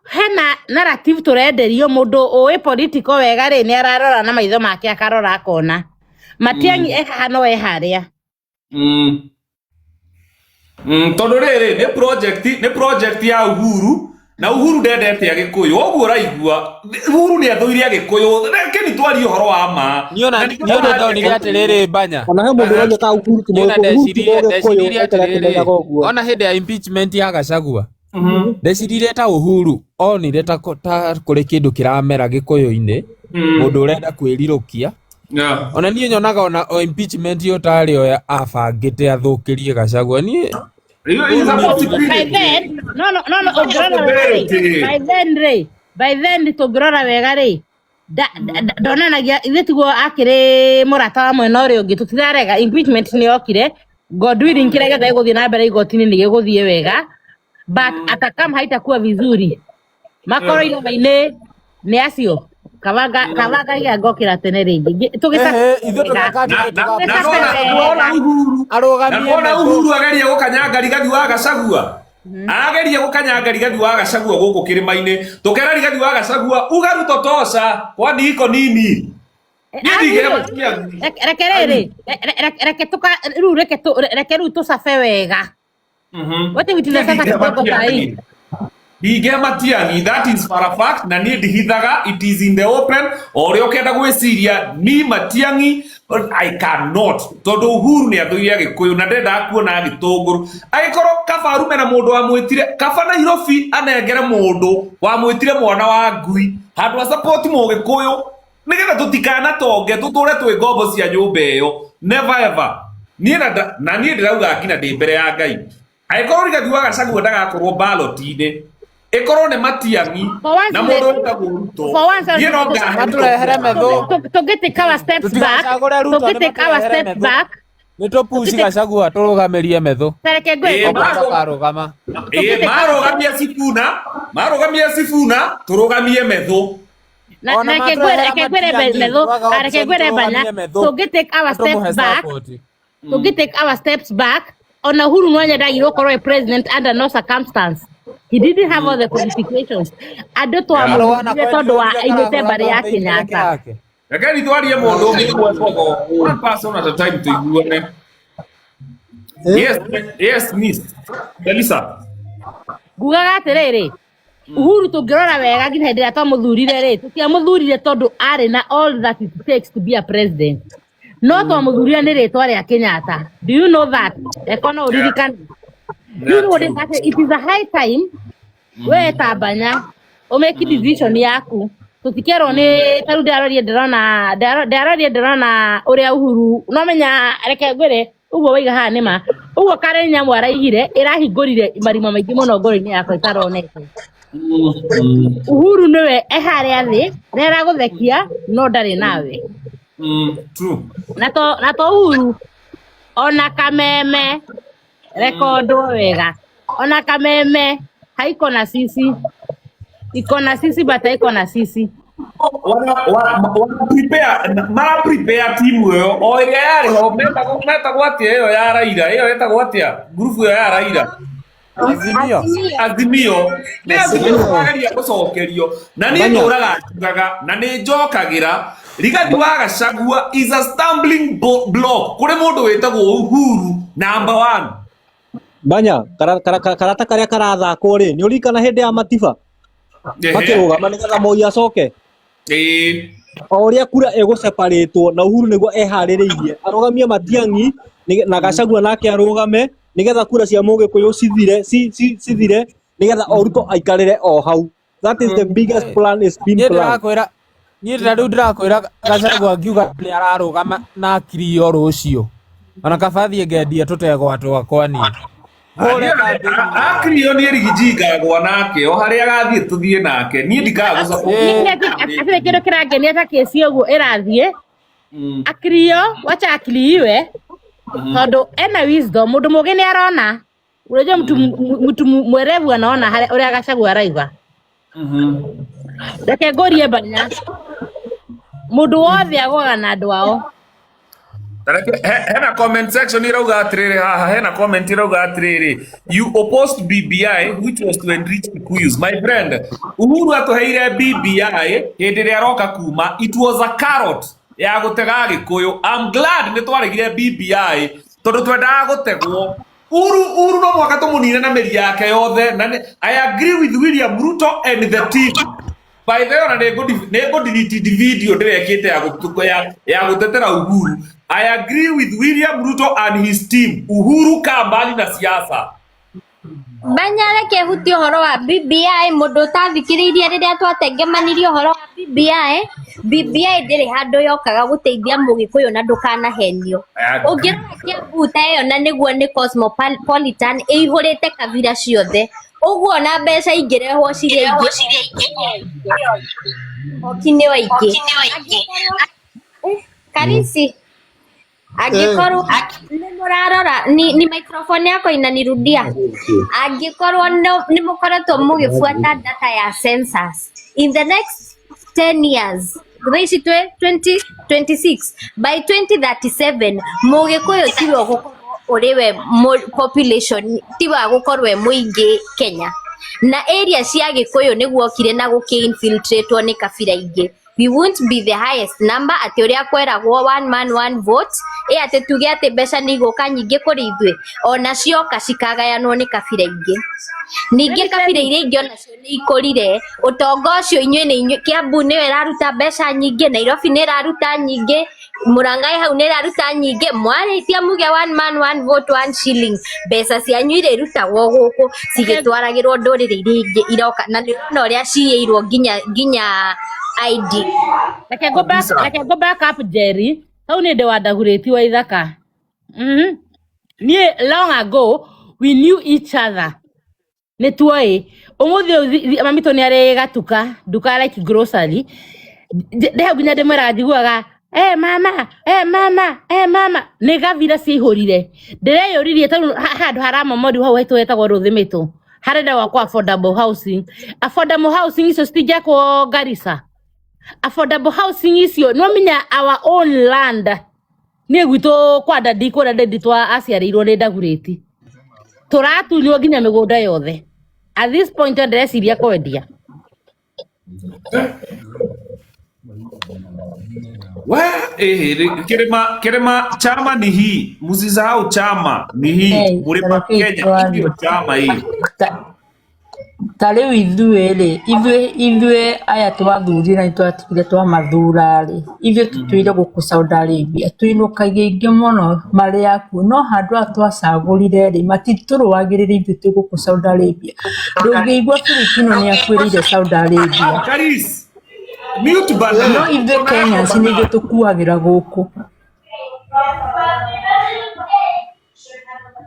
hena narrative tũrenderio, mũndũ ũĩ political wega rĩ, nĩ ararora na maitho make, akarora akona Matiang'i e haha no e harĩa. Tondũ rĩrĩ nĩ project ya Uhuru, na Uhuru ndendete Agĩkũyũ, ũguo ũraigua Uhuru nĩ athũire Agĩkũyũ. Rekeni twarie ũhoro wa ma. Niĩ ona Na nĩkĩo niĩ ona ndĩraria ndonire atĩrĩrĩ, Banya. Ona he mũndũ ũrauga ka Uhuru ti Niĩ ona Mũgĩkũyũ, Uhuru ti ndeciririe Mũgĩkũyũ, ndeciririe ekere atĩrĩrĩ, akĩmenyaga ũguo. ona hĩndĩ ya impeachment ya Gachagua, ndeciririe ta Uhuru onire ta kũrĩ kĩndũ kĩramera Gĩkũyũ-inĩ, mũndũ ũrenda kwĩrirũkia. Ona niĩ nyonaga ona o impeachment ĩyo tarĩ o abangĩte athũkĩrie Gachagua. Niĩ Is a By possibility. then, no, ũngĩrora wega rĩ, Possibility. by then rĩ, by then tũngĩrora wega rĩ, Ndonanagia ithuĩ tiguo akĩrĩ mũrata wa mwena ũrĩa ũngĩ, tũtirarega impeachment nĩ yokire. God willing, kĩrĩa gĩothe gĩgũthiĩ na mbere igoti-inĩ nĩ gĩgũthiĩ wega, but atakam haitakuwa vizuri makorwo irema-inĩ nĩ acio kabanga ngokĩra tene rĩngĩ. Ehe, ithuĩ tũreka Na atĩ na tũgapush nona nona Uhuru na arũgamie nona Methu. Uhuru ageria gũkanyanga Rigathi wa Gachagua, ageria gũkanyanga Rigathi wa Gachagua gũkũ kĩrĩma-inĩ, tũkera Rigathi wa Gachagua uga Ruto tosha, kwani iko nini? Niĩ ndingĩhe Matiang'i. Reke rĩrĩ, reke tuka rĩu, reke rĩu tũcabe wega. Wote Niĩ vituna sasa ndingĩhe kidogo sahi. Matiang'i, ndingĩhe Matiang'i, that is for a fact, na niĩ ndihithaga, it is in the open. O ũrĩa ũkenda gwĩciria ni Matiang'i, I cannot, tondũ Uhuru nĩ athũire Agĩkũyũ na ndendaga kuona gĩtũngũrũ. Agĩkorwo kaba arume na mũndũ wamwĩtire kaba Nairobi, anengere mũndũ wamwĩtire mwana wa ngui handũ a support mũgĩkũyũ nĩgetha tũtikanatonge tũtũre twĩ ngombo cia nyũmba ĩyo. Never ever. Niĩ na niĩ ndĩrauga nginya ndĩ mbere ya Ngai, angĩkorwo Rigathi wa Gachagua ndagakorwo ballot-inĩ, ĩkorwo nĩ Matiang'i For once na in mũndũ the wĩtagwo Ruto, for once niĩ no ngahe Ruto Matũrehere kura. Methu. Tũngĩ take our steps back. Tũtigacagũre Ruto, Tũngĩ nĩ take our matũrehere steps Methu. back. Nĩ tũpushi Tũngĩ take Gachagua tũrũgamĩrie Methu. Reke ngwĩre. Ĩĩ, Okorwo ndakarũgama. ĩĩ, Tũngĩ take our marũgamie Sifuna, marũgamie Sifuna, tũrũgamie Methu. Na Ona reke ngwĩre, matũrehere reke ngwĩre Matiang'i Methu, twaga ah, reke option ngwĩre Banya, tũrũgamie Methu tũngĩ take our na steps tũmũhe back, support. tũngĩ take our steps back, ona Uhuru no nyendagirwo gũkorwo e president under no circumstance. He didn't have all the qualifications. Andũ Karũa twamũthurire nako tondũ wa nĩũrire aimĩte karahũra mbarĩ ya campaign kĩrĩa Kenyatta. kĩrake. Rekei twarie mũndũ ũngĩ ũmwe bogo, one person at a time, tũiguane. Yes, yes, miss Elisa. Ngugaga atĩrĩrĩ, Uhuru tũngĩrora wega nginya hĩndĩ ĩrĩa twamũthurire rĩ, tũtiamũthurire tondũ arĩ na all that it takes to be a president, no twamũthurire nĩ rĩtwa rĩa Kenyatta. Do you know that? Eko no ũririkane rĩu Yeah, nĩguo true. ndĩka atĩ it is a high time we tambanya ũmake decision yaku, tũtikerwo nĩ ta rĩu ndĩrarorie ndĩrona ndĩrarorie ndĩrona ũrĩa Uhuru no menya. Reke ngwĩre ũguo waiga haha nĩ ma ũguo Karen Nyamu araigire ĩrahingũrire marima maingĩ mũno ngoro-inĩ yakwa itaronete. Uhuru nĩwe e harĩa thĩ nĩ aragũthekia no ndarĩ nawe. True. Na to Uhuru ona Kameme, rekondwo wega, ona Kameme haiko na sisi, iko na sisi but haiko na sisi. Wana prepare, mara prepare timu ĩyo o ĩrĩa yarĩ ho, metagwo atĩa ĩyo ya Raila, ĩyo ĩtagwo atĩa ngurubu ĩyo ya Raila? Azimio. Azimio, nĩ Azimio mageria gũcokerio na niĩ Banya. ndũraga njugaga na nĩ njokagĩra Rigathi wa Gachagua is a stumbling block kũrĩ mũndũ wĩtagwo Uhuru number one. Banya, karata karĩa karathakwo rĩ, nĩ ũririkana hĩndĩ ya Matiba makĩrũgama nĩgetha Moi acoke? Ĩĩ. O ũrĩa kura ĩgũseparĩtwo na Uhuru nĩguo eharĩrĩirie arũgamie Matiang'i na Gachagua nake arũgame nĩgetha kura cia Mũgĩkũyũ cithire cithire nĩgetha o Ruto aikarĩre o hau. That is the biggest plan is been Niĩ planned. ndĩrakwĩra, niĩ ndĩra rĩu ndĩrakwĩra Gachagua ngiuga nĩ ararũgama na akirio rũciũ, ona kaba thiĩ ngendie tũtegwa twakwa niĩ hũre campaign. Akirio niĩ Rigiji ngagwa nake o harĩa agathiĩ tũthiĩ nake, niĩ ndikaga gũsupport. Ĩĩ. Hatirĩ kĩndũ kĩrangenia ta kĩci ũguo ĩrathiĩ akirio, wacha akiliiwe tondũ ena wisdom. Mũndũ mũgĩ nĩ arona, unajua mtu mwerevu anaona ũrĩa Gachagua araiga. Reke ngũrie Banya, mũndũ wothe agwaga na andũ ao. Hena comment section irauga atiriri haha, hena comment irauga atiriri, "You opposed BBI which was to enrich Kikuyus." My friend, Uhuru atuheire BBI hĩndĩ ĩrĩa aroka kuma, it was a carrot ya gũtega Gĩkũyũ. I'm glad nĩ twaregire BBI tondũ twendaga gũtegwo. Uhuru no mwaka tũmũnine na mĩri yake yothe, na I agree with William Ruto and the team. By the way, ona nĩ ngũ delete video ndĩrekĩte ya gũtetera Uhuru. I agree with William Ruto and his team. Uhuru kaa mbali na siasa. Banya, reke hutie ũhoro wa BBI. Mũndũ ũtathikĩrĩirie rĩrĩa twatengemanirie ũhoro wa BBI, BBI ndĩrĩ handũ yokaga gũteithia mũgĩkũyũ na ndũkanahenio. Ũngĩrora Kiambu ta ĩyo na nĩguo nĩ cosmopolitan ĩihũrĩte kabira ciothe, ũguo na mbeca ingĩrehwo cirĩa ingĩ. Oki nĩ waingĩ. Karisi, angĩkorwo nĩ mũrarora ni microphone yako inanirudia. Angĩkorwo nĩ mũkoretwo mũgĩbuata data ya census in the next 10 years, thaa ici twĩ 2026, by 2037 mũgĩkũyũ tiwe ũgũkorwo ũrĩ we population tiwe agũkorwo e mũingĩ Kenya, na area cia gĩkũyũ nĩguo okire na gũkĩ-infiltratwo nĩ kabira ingĩ. We won't be the highest number atĩ ũrĩa kweragwo one man one vote, ĩ atĩ tuge atĩ mbeca nĩ igũka nyingĩ kũrĩ ithuĩ, ona cioka cikagayanwo nĩ kabira ingĩ. Ningĩ kabira iria ingĩ onacio nĩ ikũrire ũtonga ũcio. Inyuĩ nĩ inyuĩ Kiambu nĩyo ĩraruta mbeca nyingĩ, Nairobi nĩ ĩraruta nyingĩ, Murang'a hau nĩ ĩraruta nyingĩ. Mwarĩtia muge one man one vote one shilling, mbeca cianyu irĩrutagwo gũkũ cigĩtwaragĩrwo ndũrĩrĩ iria ingĩ iroka, na nĩ ũrona ũrĩa ciyĩirwo nginya nginya ID. Reke go back, reke go back up Jerry. Hau nĩ ndĩ wa ndagurĩti wa ithaka. Niĩ long ago we knew each other. Nĩ tuoĩ. Ũmũthĩ ũyũ mami tũ nĩ arĩ gatuka, nduka like grocery. Ndĩ hau nginya ndĩmwĩraga njiguaga, "Eh mama, eh mama, eh mama." Nĩ gabira ciihũrire. Ndĩreyũririe tondũ handũ haramomori hau haitũ hetagwo Rũthĩmĩtũ. Harenda gwakwo affordable housing. Affordable housing icio citingĩakwo Garissa. Affordable housing icio no menya our own land. Niĩ gwitũ kwa dadi kũrĩa dadi twa aciarĩirwo nĩ ndagurĩti. Tũratunywo nginya mĩgũnda yothe. At this point ndĩreciria kwendia. We, kirima chama ni hii, msisahau chama ni hii. Hey, Mlima reke Kenya hii twarie. ndio chama hii. Ta rĩu ithuĩ rĩ, ithuĩ aya twathurire na nĩtwatigire twamathura rĩ, ithuĩ tũtũire gũkũ Saudi Arabia, tũinũkagia aingĩ mũno marĩ akuũ, no handũ haha twacagũrire rĩ, matitũrũagĩrĩra ithuĩ twĩ gũkũ Saudi Arabia. Ndũngĩigua Filipino nĩ akuĩrĩire Saudi Arabia. Karis, mute bana. No ithuĩ Kenyans nĩ ithuĩ tũkuagĩra gũkũ.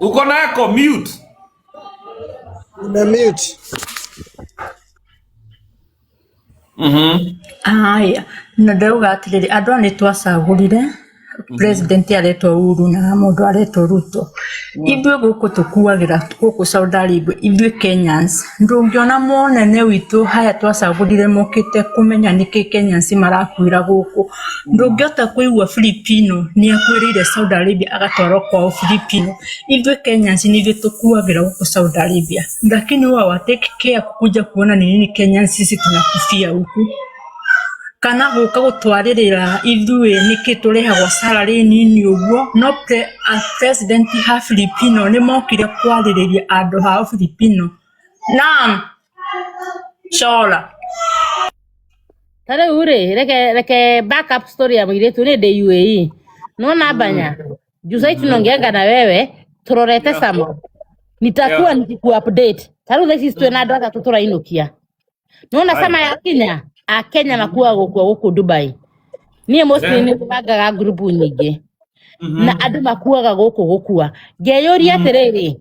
Uko nako mute. Ume mute. Haya, na ndauga atĩrĩrĩ, andũ aya nĩ twacagũrire president aretwo Uhuru na mũndũ aretwo Ruto. Ithuĩ gũkũ tũkuagĩra gũkũ Saudi Arabia, ithuĩ Kenyans, ndũngĩona mũnene witũ haya twacagũrire mokĩte kũmenya nĩkĩ Kenyans marakuĩra gũkũ. Ndũngĩhota kũigua Filipino nĩ akuĩrĩire Saudi Arabia agatwarwo kwao Filipino. Ithuĩ Kenyans nĩ ithuĩ tũkuagĩra gũkũ Saudi Arabia, lakini wao wa take care kuja kuona ni nini Kenyans sisi tunakufia huku, kana gũka gũtwarĩrĩra ithuĩ nĩkĩ tũrĩhagwo salary nini ũguo. No president ha Filipino nĩ mokire kwarĩrĩria andũ hao Filipino. Naam, Shola. Ta rĩu rĩ, reke back up story ya mũirĩtu. Nĩ ndĩ UAE nona banya juu sahii tunaongeanga na wewe turorete sama nitakuwa nikiku update. Ta rĩu thaa ici twĩna andũ atatũ tũrainũkia, nona sama ya kinya akenya makuaga gũkua gũkũ Dubai. Niĩ mostly nĩ bangaga ngurubu nyingĩ na andũ makuaga gũkũ gũkua. Ngeyũria atĩrĩrĩ,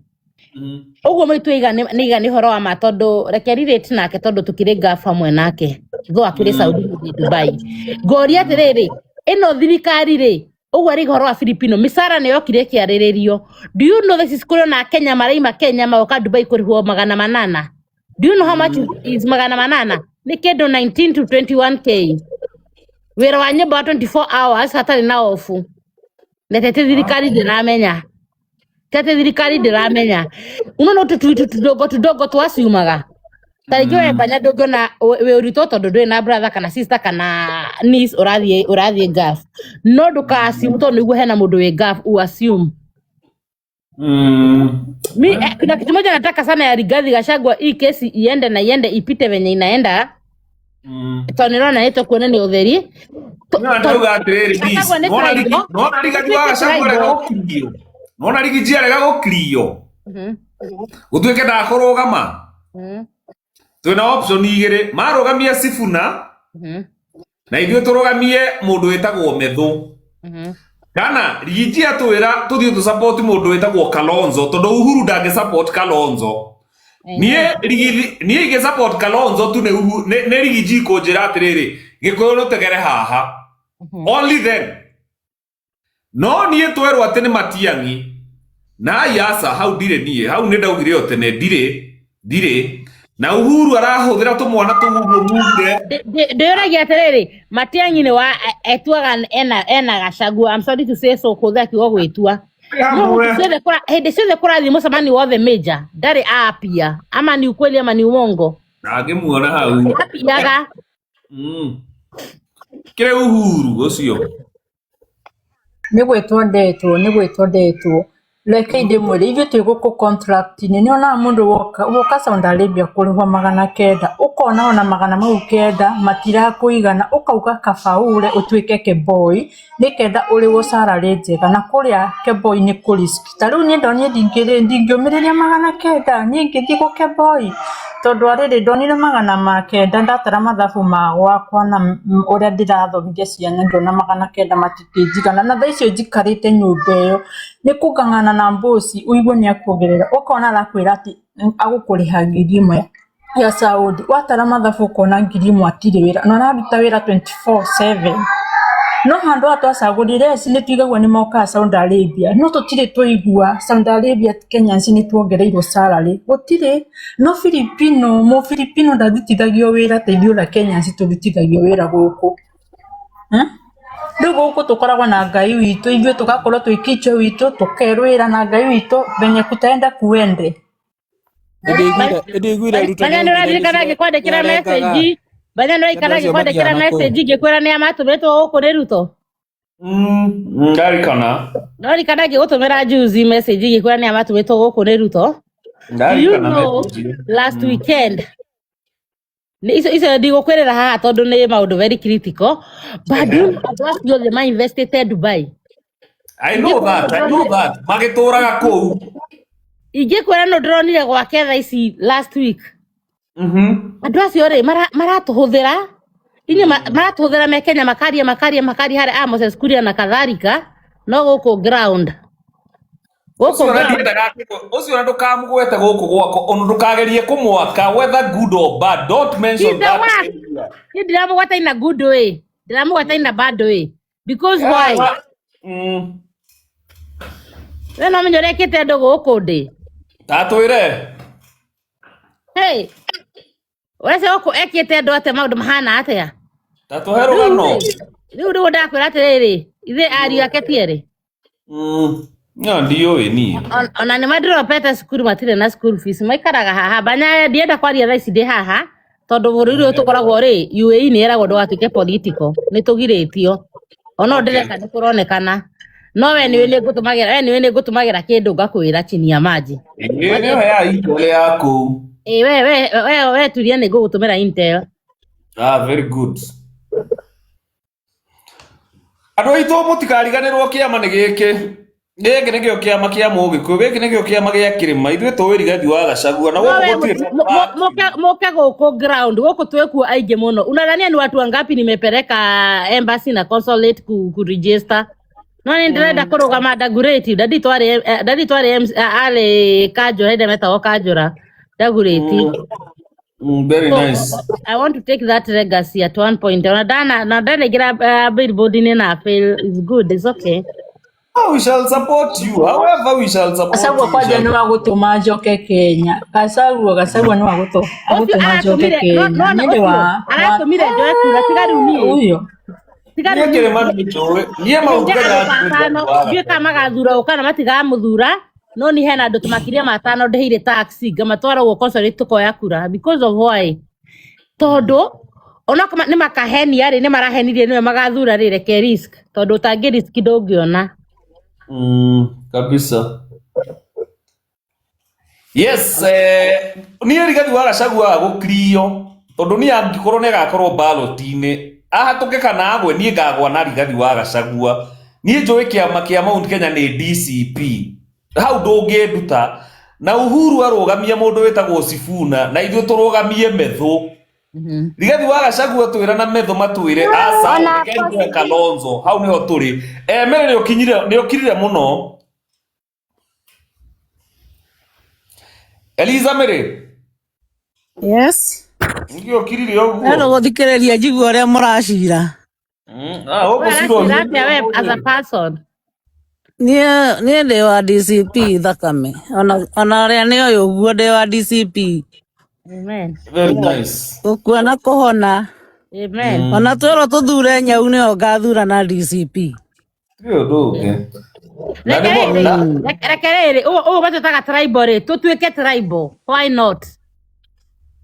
ũguo maitũ iga nĩ iga nĩ ũhoro wa ma, tondũ reke relate nake, tondũ tũkĩrĩ Gulf hamwe nake, though akĩrĩ Saudi, niĩ Dubai. Ngoria atĩrĩrĩ, ĩno thirikari rĩ, ũguo arĩ ũhoro wa Filipino mĩcara nĩ yokire ĩkĩarĩrĩrio. Do you know this is kũrĩ ona Kenya maraima Kenya magoka Dubai kũrĩhwo 800? Do you know how much is 800? Nĩ kĩndũ 19 to 21K, wĩra wa nyũmba wa 24 hours hatarĩ na ofu. Na tete thirikari ndĩramenya, tete thirikari ndĩramenya. Unaona ũtũ tuitu tudogo tudogo twaciumaga ta rĩngĩ we banya ndũngĩona wĩ ũritũ tondũ ndũrĩ na brother kana sister kana niece ũrathiĩ Gulf, no ndũka assume tondũ nĩguo hena mũndũ wĩ Gulf u assume. Mi kuna kitu moja nataka sana ya Rigathi Gachagua, hii kesi iende na iende ipite venye inaenda, tondũ nĩrona nĩ tũkuona nĩ ũtheri. No ndauga atĩrĩrĩ, please. Gachagua nĩ Nona tribal. Nona Rigathi wa Ĩtuĩke Gachagua arega tribal. gũkirio. Nona Rigiji arega gũkirio. Gũtuĩke ndakũrũgama. Twĩna option igĩrĩ. Marũgamia Sifuna na ithuĩ tũrũgamie mũndũ wĩtagwo Methu. Kana Rigiji atwĩra tũthiĩ tũ support mũndũ wĩtagwo Kalonzo, tondũ Uhuru ndangĩ support Kalonzo. Niĩ Rigiji, niĩ ingĩ support Kalonzo tu nĩ Rigiji kũnjĩra atĩrĩrĩ, Gĩkũyũ rũtegere haha. Only then. No niĩ twerwo atĩ nĩ Matiang'i na aca hau ndirĩ niĩ, hau nĩ ndaugire o tene ndirĩ ndirĩ na Uhuru arahũthĩra tũmwana tũu ũguo mugire. Ndĩũragia atĩrĩrĩ, Matiang'i nĩ wa etuaga ena Gachagua. I'm sorry to say so, kũhũthĩra kiugo gwĩtua. No Hamwe. hĩndĩ ciothe kũrathiĩ mũcemanio wothe major ndarĩ apia, ama ni ukweli ama ni uongo? Ndangĩmuona hau. Apiaga. Kĩrĩ Uhuru ũcio. Nĩ gwĩtwo ndetwo, nĩ gwĩtwo ndetwo. Reke ndĩmwĩre, ithuĩ twĩ gũkũ contract-inĩ, nĩ wonaga mũndũ woka Saudi Arabia kũrĩhwo 900, ũkona ona 900 matirakũigana, ũkauga kaba ũre ũtuĩke keboi, nĩ kenda ũrĩhwo salary njega, na kũrĩa keboi nĩ kũ risk. Ta rĩu niĩ ndonire ndingĩũmĩrĩria 900, niĩ ingĩthiĩ gũkeboi, tondũ arĩrĩ ndonire 900 ndatara mathabu ma gwakwa na ũrĩa ndĩrathomithia ciana ndona 900 matingĩnjigana, na thaa icio njikarĩte nyũmba ĩyo nĩ kũng'ang'ana na mboci ũigue nĩ akuongerera, ũkona arakwĩra atĩ agũkũrĩha 1000 ya Saudi, watara mathabu ũkona 1000 hatirĩ wĩra, na ũraruta wĩra 24/7. No handũ haha twacagũrire eci nĩ tuigagwo nĩ mokaga Saudi Arabia, no tũtirĩ twaigua Saudi Arabia Kenyans nĩ tuongereirwo salary, gũtirĩ. No Filipino, mũfilipino ndarutithagio wĩra ta ithuĩ ũrĩa Kenyans tũrutithagio wĩra gũkũ. Rĩu gũkũ tũkoragwo na Ngai witũ, ithuĩ tũgakorwo twĩ kichwa witũ, tũkerwĩra na Ngai witũ venye kutaenda kuende. Ĩndĩ iguire Ruto Banya nĩ nĩ augire ũraririkana nĩcio ngĩkwandĩkĩra nĩarengaga message, Banya nĩ andũ ũraririkana acio ngĩkwandĩkĩra mathiaga na kũu. message ngĩkwĩra nĩ amatũmĩtwo gũkũ nĩ Ruto? Ndarikana. Nĩũraririkana ngĩgũtũmĩra juzi message ngĩkwĩra nĩ amatũmĩtwo gũkũ nĩ Ruto? Do you Ndarikana know message. last weekend Nĩ icio ndigũkwĩrĩra haha tondũ nĩ maũndũ very critical, but do you know andũ acio othe ma investĩte Dubai? I know that, I know that. Magĩtũraga kũu. Ingĩkwĩra no ndĩronire gwake thaa ici last week. Andũ acio rĩ maratũhũthĩra inyuĩ maratũhũthĩra me Kenya, makaria makaria makaria harĩa a Moses Kuria na kadhalika, no gũkũ ground gũkũ Ũcio ona ground ndiendaga ũcio ona ndũkamũgwete gũkũ gwakwa, ona ndũkagerie kũmwaka whether good or bad. Don't mention He's the that worst. area. Niĩ ndiramũgweta in a good way, ndiramũgweta in a bad way, because why? We no menye ũrĩa ĩkĩte andũ gũkũ ndĩ. Tatwĩre. Hey, ũrece gũkũ ekĩte andũ atĩa, maũndũ mahana atĩa? Tatũhe rũgano. Rĩu nĩguo ndakwĩra atĩrĩrĩ, ithe ariũ ake ti erĩ. No ndiũĩ niĩ. Ona nĩ mandropete cukuru, matirĩ na school fees, maikaraga haha. Banya ndienda kwaria thaa ici ndĩ haha tondũ bũrũri ũyũ tũkoragwo rĩ UAE nĩ ĩragwo ndũgatuĩke political, nĩ tũgirĩtio ona ndĩreka nĩ kũronekana, no we nĩũĩ nĩ ngũtũmagĩra, we nĩũĩ nĩ ngũtũmagĩra kĩndũ ngakwĩra chini ya maji. Ĩĩ nĩyo ya Intel ya kũu. Ĩ we turia nĩ ngũgũtũmĩra Intel. Ah, very good. Andũ aitũ mũtikariganĩrwo kĩama nĩ gĩkĩ. Gĩkĩ nĩkĩo kĩama kĩa Mũgĩkũyũ, gĩkĩ nĩkĩo kĩama gĩa kĩrĩma. Ithuĩ tũĩ Rigathi wa Gachagua na No gũkũ we gũtirĩ mũke gũkũ ground, gũkũ twĩkuo aingĩ mũno. Unadhania ni watu wangapi nimepeleka embassy na consulate ku register? No nĩ ndĩrenda kũrũgama Dagoretti, ndadi twarĩ arĩ Kanjũra, hĩndĩ metagwo Kanjũra Dagoretti. Very So, nice. I want to take that legacy at one point. Ona dana na ndanaingĩra billboard-inĩ na fail is good, it's okay. Oh, we shall support you. However, we shall support Gachagua you. kwanja nĩ wa gũtũma njoke Kenya. Gachagua nĩ wa Ũcio agũtũma njoke aratũmire Kenya. no Nĩ ndĩ ũcio wa aratũmire njoe kura, tiga rĩu niĩ. ũyũ. Tiga Niĩ rĩu niĩ. kĩrĩma nĩ njũĩ. Niĩ Mount Ningĩ Kenya andũ njũĩ atano Rigathi wa ndiũĩ kana magathura ũ kana matigamũthura, no ni hena andũ makĩria ma atano ndĩhĩire taxi ngamatwara ũguo consulate tũkoya kura, because of why? Tondũ onokorwo nĩ makahenia rĩ, nĩ marahenirie nĩwe magathura rĩ, reke risk, tondũ ũtangĩ risk ndũngĩona. Kabisa. Yes, niĩ Rigathi wa Gachagua gũkirio tondũ niĩ angĩkorwo nĩ agakorwo ballot-inĩ ahatũke kana agwe, niĩ ngagwa na Rigathi wa Gachagua. Niĩ njũĩ kĩama kĩa Mount Kenya nĩ DCP, hau ndũngĩnduta. Na Uhuru arũgamie mũndũ wĩtagwo Sifuna na ithuĩ tũrũgamie Methu. Rigathi wa Gachagua twĩra na Methu matwĩre aca, Ona reke njoe Kalonzo, hau nĩho tũrĩ. Mary nĩ ũkirire mũno. Eliza Mary. Yes. Nĩkĩ ũkirire ũguo? Eno gũthikĩrĩria njigue ũrĩa mũracira. Ah, ũgũcirwo Ũracira atĩa we as a person? Niĩ ndĩ wa DCP thakame. Ona ũrĩa nĩ ũyũ ũguo ndĩ wa DCP. Amen. Very nice. Gũkua na kũhona. Amen. Ona twerwo tũthure nyau nĩyo ngathura na DCP. Ti ũndũ ũngĩ. Na Reke nĩmo rĩrĩ, na reke rĩrĩ, ũũ matwĩtaga tribal rĩ, tũtuĩke tribal. Why not?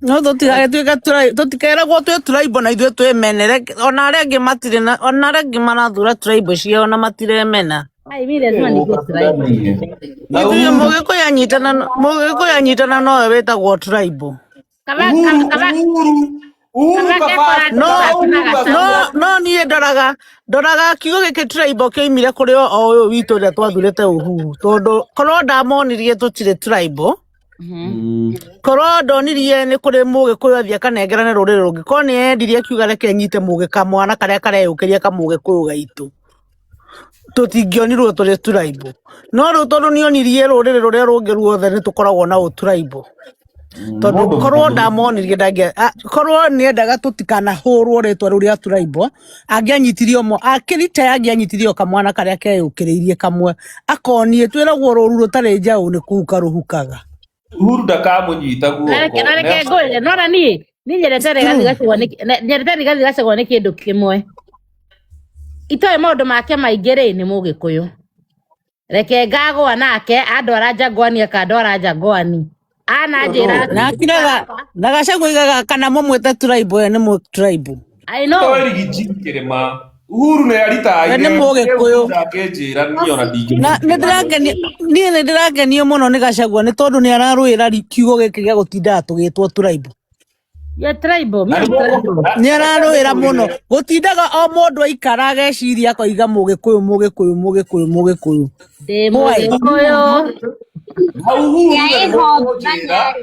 No tũtigagĩtuĩke tũtikeragwo twĩ tribal na ithuĩ twĩmene. Ona arĩa angĩ matirĩ na ona arĩa angĩ marathura tribal ciao na matiremena. Ai, mimi lazima nikuwe tribal. Na Ithuĩ Uhuru Mũgĩkũyũ anyitana Mũgĩkũyũ anyitana nowe wĩtagwo tribal. Kaba Uhuru kaba Uhuru Uhuru kaba kaba kekora No kaba tũthaki na Uhuru Gachagua. no no niĩ ndoraga ndoraga kiugo gĩkĩ tribal kĩoimire kũrĩ o ũyũ witũ ũrĩa twathurĩte Uhuru tondũ korwo ndamonirie tũtirĩ tribal. Korwo ndonirie nĩ kũrĩ mũgĩkũyũ athiĩ akanengerane rũrĩrĩ rũngĩ, korwo nĩ endirie akiuga reke nyite mũgĩ kamwana karĩa kareyũkĩria kamũgĩkũyũ gaitũ, tũtingĩonirwo tũrĩ tribal. No rĩu tondũ nĩonirie rũrĩrĩ rũrĩa rũngĩ ruothe nĩ tũkoragwo na ũtribal, tondũ Mũndũ korwo ndamonirie ndangĩa korwo nĩendaga tũtikanahũrwo rĩtwa rĩu rĩa tribal, angĩanyitirie mo akĩrita angĩanyitirie o kamwana karĩa keyũkĩrĩirie kamwe akonie twĩragwo rũru rũtarĩ njaũ nĩ kũhuka rũhukaga. Uhuru ndakamũnyita Na reke guoko. na reke ngwĩre, nona niĩ niĩ nyendete Rigathi Gachagua nĩ nyendete Rigathi Gachagua nĩ kĩndũ kĩmwe. Itoĩ maũndũ make maingĩ rĩ nĩ mũgĩkũyũ. Reke ngagũa nake andwara Jangwani akandwara Jangwani. Ananjĩra Na akiraga na Gachagua oigaga kana mũmwĩte tribal we nĩ mũ tribal. I know. Toĩ rigiji kĩrĩma. Uhuru nĩ We aritaire nĩ mũgĩkũyũ. ndangĩnjĩra niĩ ona Na ndingĩmũthikĩrĩria. nĩ ndĩrakenio niĩ nĩ ndĩrakenio mũno nĩ Gachagua nĩ tondũ nĩ ararũĩra kiugo gĩkĩ gĩa gũtindaga tũgĩtwo tribal. You're tribal, Na me nĩguo tribal. na Nĩ ararũĩra mũno gũtindaga o mũndũ aikara ageciria akoiga mũgĩkũyũ mũgĩkũyũ mũgĩkũyũ mũgĩkũyũ. Ndĩ Why? mũgĩkũyũ. Na Uhuru Ya we ĩho nĩgũkũnjĩra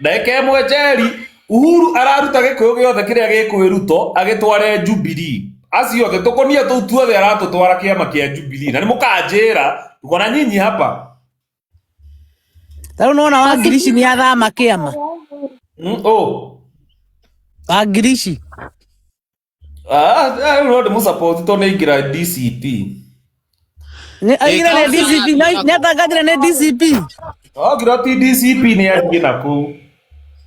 ndagĩka ĩmwe Njeri, Uhuru araruta gĩkũyũ gĩothe kĩrĩa gĩ kwĩ Ruto agĩtware Jubilee. Acio othe tũkũnia tũu tuothe aratũtwara kĩama kĩa Jubilee. Na nĩ mũkanjĩra tuko na nyinyi hapa. Ta rĩu nĩwona Wangirici nĩ athama kĩama. Oh. Wangirici. Ah, ah, no ndĩmũsupport tondũ nĩ aingĩra DCP. Nĩ aingĩra nĩ DCP, nĩ atangathire nĩ DCP. Ogira ti DCP nĩ athiĩ nakũu.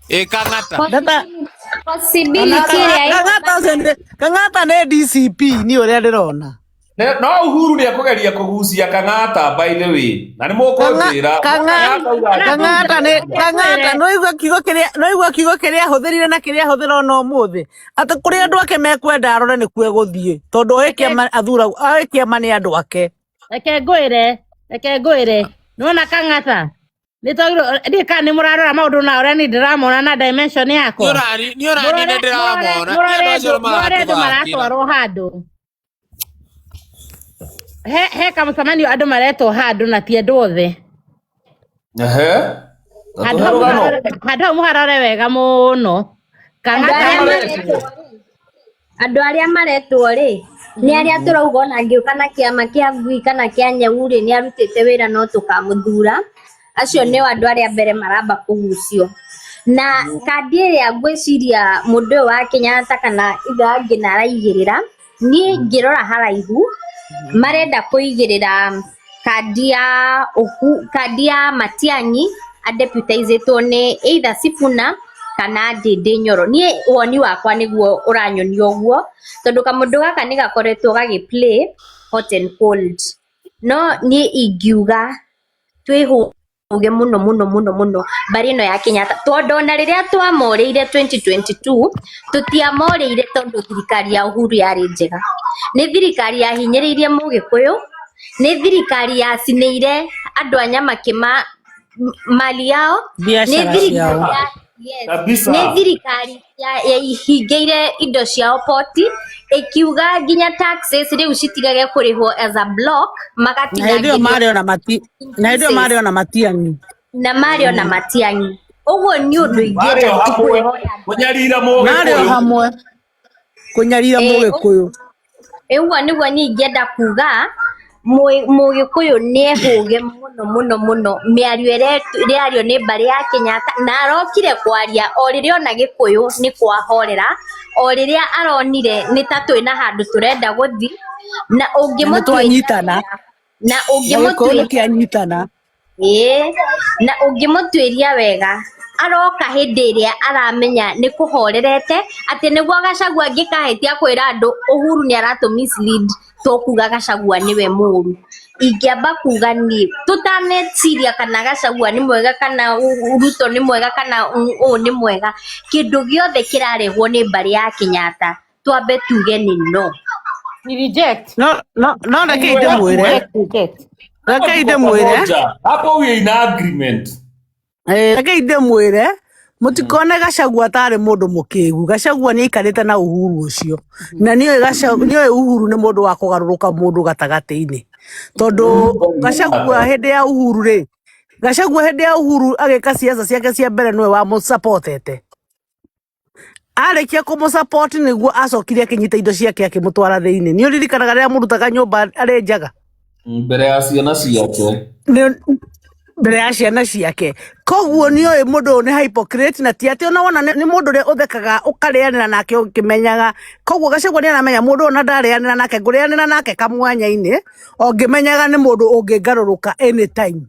Ĩ Kang'ata. Ndata ona Possibility ĩrĩa ĩho Kang'ata ũcio nĩ Kang'ata nĩ DCP niĩ ũrĩa ndĩrona. No Uhuru nĩ ekũgeria kũgucia Kang'ata by the way. Na nĩ mũkũnjĩra. Kang'ata auga Kang'ata nĩ Kang'ata no igua kiugo kĩrĩa no igua kiugo kĩrĩa ahũthĩrire na kĩrĩa ahũthĩra ona ũmũthĩ atĩ kũrĩa andũ ake mekwenda arore nĩkuo egũthiĩ tondũ oĩ kĩama athura oĩ kĩama nĩ andũ ake. Reke ngwĩre, reke ngwĩre. Nĩwona Kang'ata? Nĩ twagĩrĩirwo ndiĩ kana nĩ mũrarora maũndũ na ũrĩa niĩ ndĩramona na dimension yakwa. Nĩ ũrani Mũrore nĩ ndĩramona. Nĩ mũrore andũ acio andũ mũrore andũ maratũthakĩra. maratwarwo handũ. He kamũcemanio andũ maretwo handũ na ti andũ othe. Ehe. Handũ Tũhe hau rũgano. handũ hau mũharore wega mũno. Andũ Kang'ata arĩa maretwo rĩ, andũ arĩa maretwo rĩ nĩ arĩa tũrauga ona angĩũka na kĩama kĩa ngui kana kĩa nyau rĩ nĩ arutĩte wĩra no tũkamũthura. Acio nĩo andũ arĩa mbere maramba kũgucio. Na kandi ĩrĩa ngwĩciria mũndũ ũyũ wa Kenyatta kana ithe angĩ na araigĩrĩra, niĩ ngĩrora haraihu marenda kũigĩrĩra kandi ya kandi ya Matiang'i adeputizĩtwo nĩ either Sifuna kana Ndindi Nyoro. Niĩ woni wakwa nĩguo ũranyonia ũguo tondũ kamũndũ gaka nĩ gakoretwo gagĩ play hot and cold. No niĩ ingiuga twĩhũge mũno mũno mũno mũno mbarĩ ĩno ya Kenyatta tondũ ona rĩrĩa twamorĩire 2022 tũtiamorĩire tondũ thirikari ya Uhuru yarĩ njega. Nĩ thirikari yahinyĩrĩirie mũgĩkũyũ, nĩ thirikari yacinĩire andũ a Nyamakĩma mali yao, nĩ Biacara thirikari ciao. ya yes, Kabisa. nĩ thirikari yaihingĩire indo ciao poti ĩkiuga nginya taxes rĩu citigage kũrĩhwo as a block Na hĩndĩ ĩyo magatinangĩrio marĩ ona mati na hĩndĩ ĩyo pieces marĩ ona Matiang'i. na marĩ ona Matiang'i. Ũguo nĩ ũndũ Marĩ ingĩenda o hamwe. kwĩhoya. Kũnyarira Marĩ o mũgĩkũyũ. hamwe kũnyarira mũgĩkũyũ. Ũguo nĩguo niĩ ingĩenda kuga Mũgĩkũyũ nĩ ehũge mũno mũno mũno mĩario ĩrĩa ĩrario nĩ mbarĩ ya Kenyatta, na arokire kwaria o rĩrĩa ona Gĩkũyũ nĩ kwahorera, o rĩrĩa aronire nĩ ta twĩna handũ tũrenda gũthiĩ, na Na nĩ ũngĩmũtuĩria twanyitana. wega, na Na Gĩkũyũ nĩ ũngĩmũtuĩria kĩanyitana. Ĩĩ, na ũngĩmũtuĩria wega aroka hĩndĩ ĩrĩa aramenya nĩ kũhorerete, atĩ nĩguo Gachagua angĩkahĩtia kwĩra andũ Uhuru nĩ aratũ mislead tũkuga Gachagua nĩwe mũru. Ingĩamba kuga niĩ tũtaneciria kana Gachagua nĩ mwega kana Ruto nĩ mwega kana ũũ nĩ mwega, kĩndũ gĩothe kĩrarehwo nĩ mbarĩ ya Kenyatta twambe tuge nĩ no. Ni reject. No no no rekei ndĩmwĩre. Reject, reject. Rekei Tuko ndĩmwĩre. pamoja. Hapo we are in agreement. Rekei ndĩmwĩre mũtikone Gachagua tarĩ mũndũ mũkĩgu. Gachagua nĩ aikarĩte na Uhuru ũcio, na nĩoĩ Gachagua, nĩoĩ Uhuru nĩ mũndũ wa kũgarũrũka mũndũ gatagatĩ-inĩ, tondũ Gachagua hĩndĩ ya Uhuru rĩ, Gachagua hĩndĩ ya Uhuru agĩka ciaca ciake cia mbere nĩwe wamũsapotete. Arĩkia kũmũsupport nĩguo acokire akĩnyita indo ciake akĩmũtwara thĩinĩ. Nĩ ũririkanaga rĩrĩa mũrutaga nyũmba arĩ njaga? Mbere ya ciana ciake. Mbere ya ciana ciake. Koguo nĩ oĩ mũndũ ũyũ nĩ hypocrite, na ti atĩ ona wona nĩ mũndũ ũrĩa ũthekaga ũkarĩanĩra nake ũkĩmenyaga. Koguo Gachagua nĩ aramenya mũndũ ũyũ ona ndarĩanĩra nake, ngũrĩanĩra nake kamwanya-inĩ o ngĩmenyaga nĩ mũndũ ũngĩngarũrũka anytime.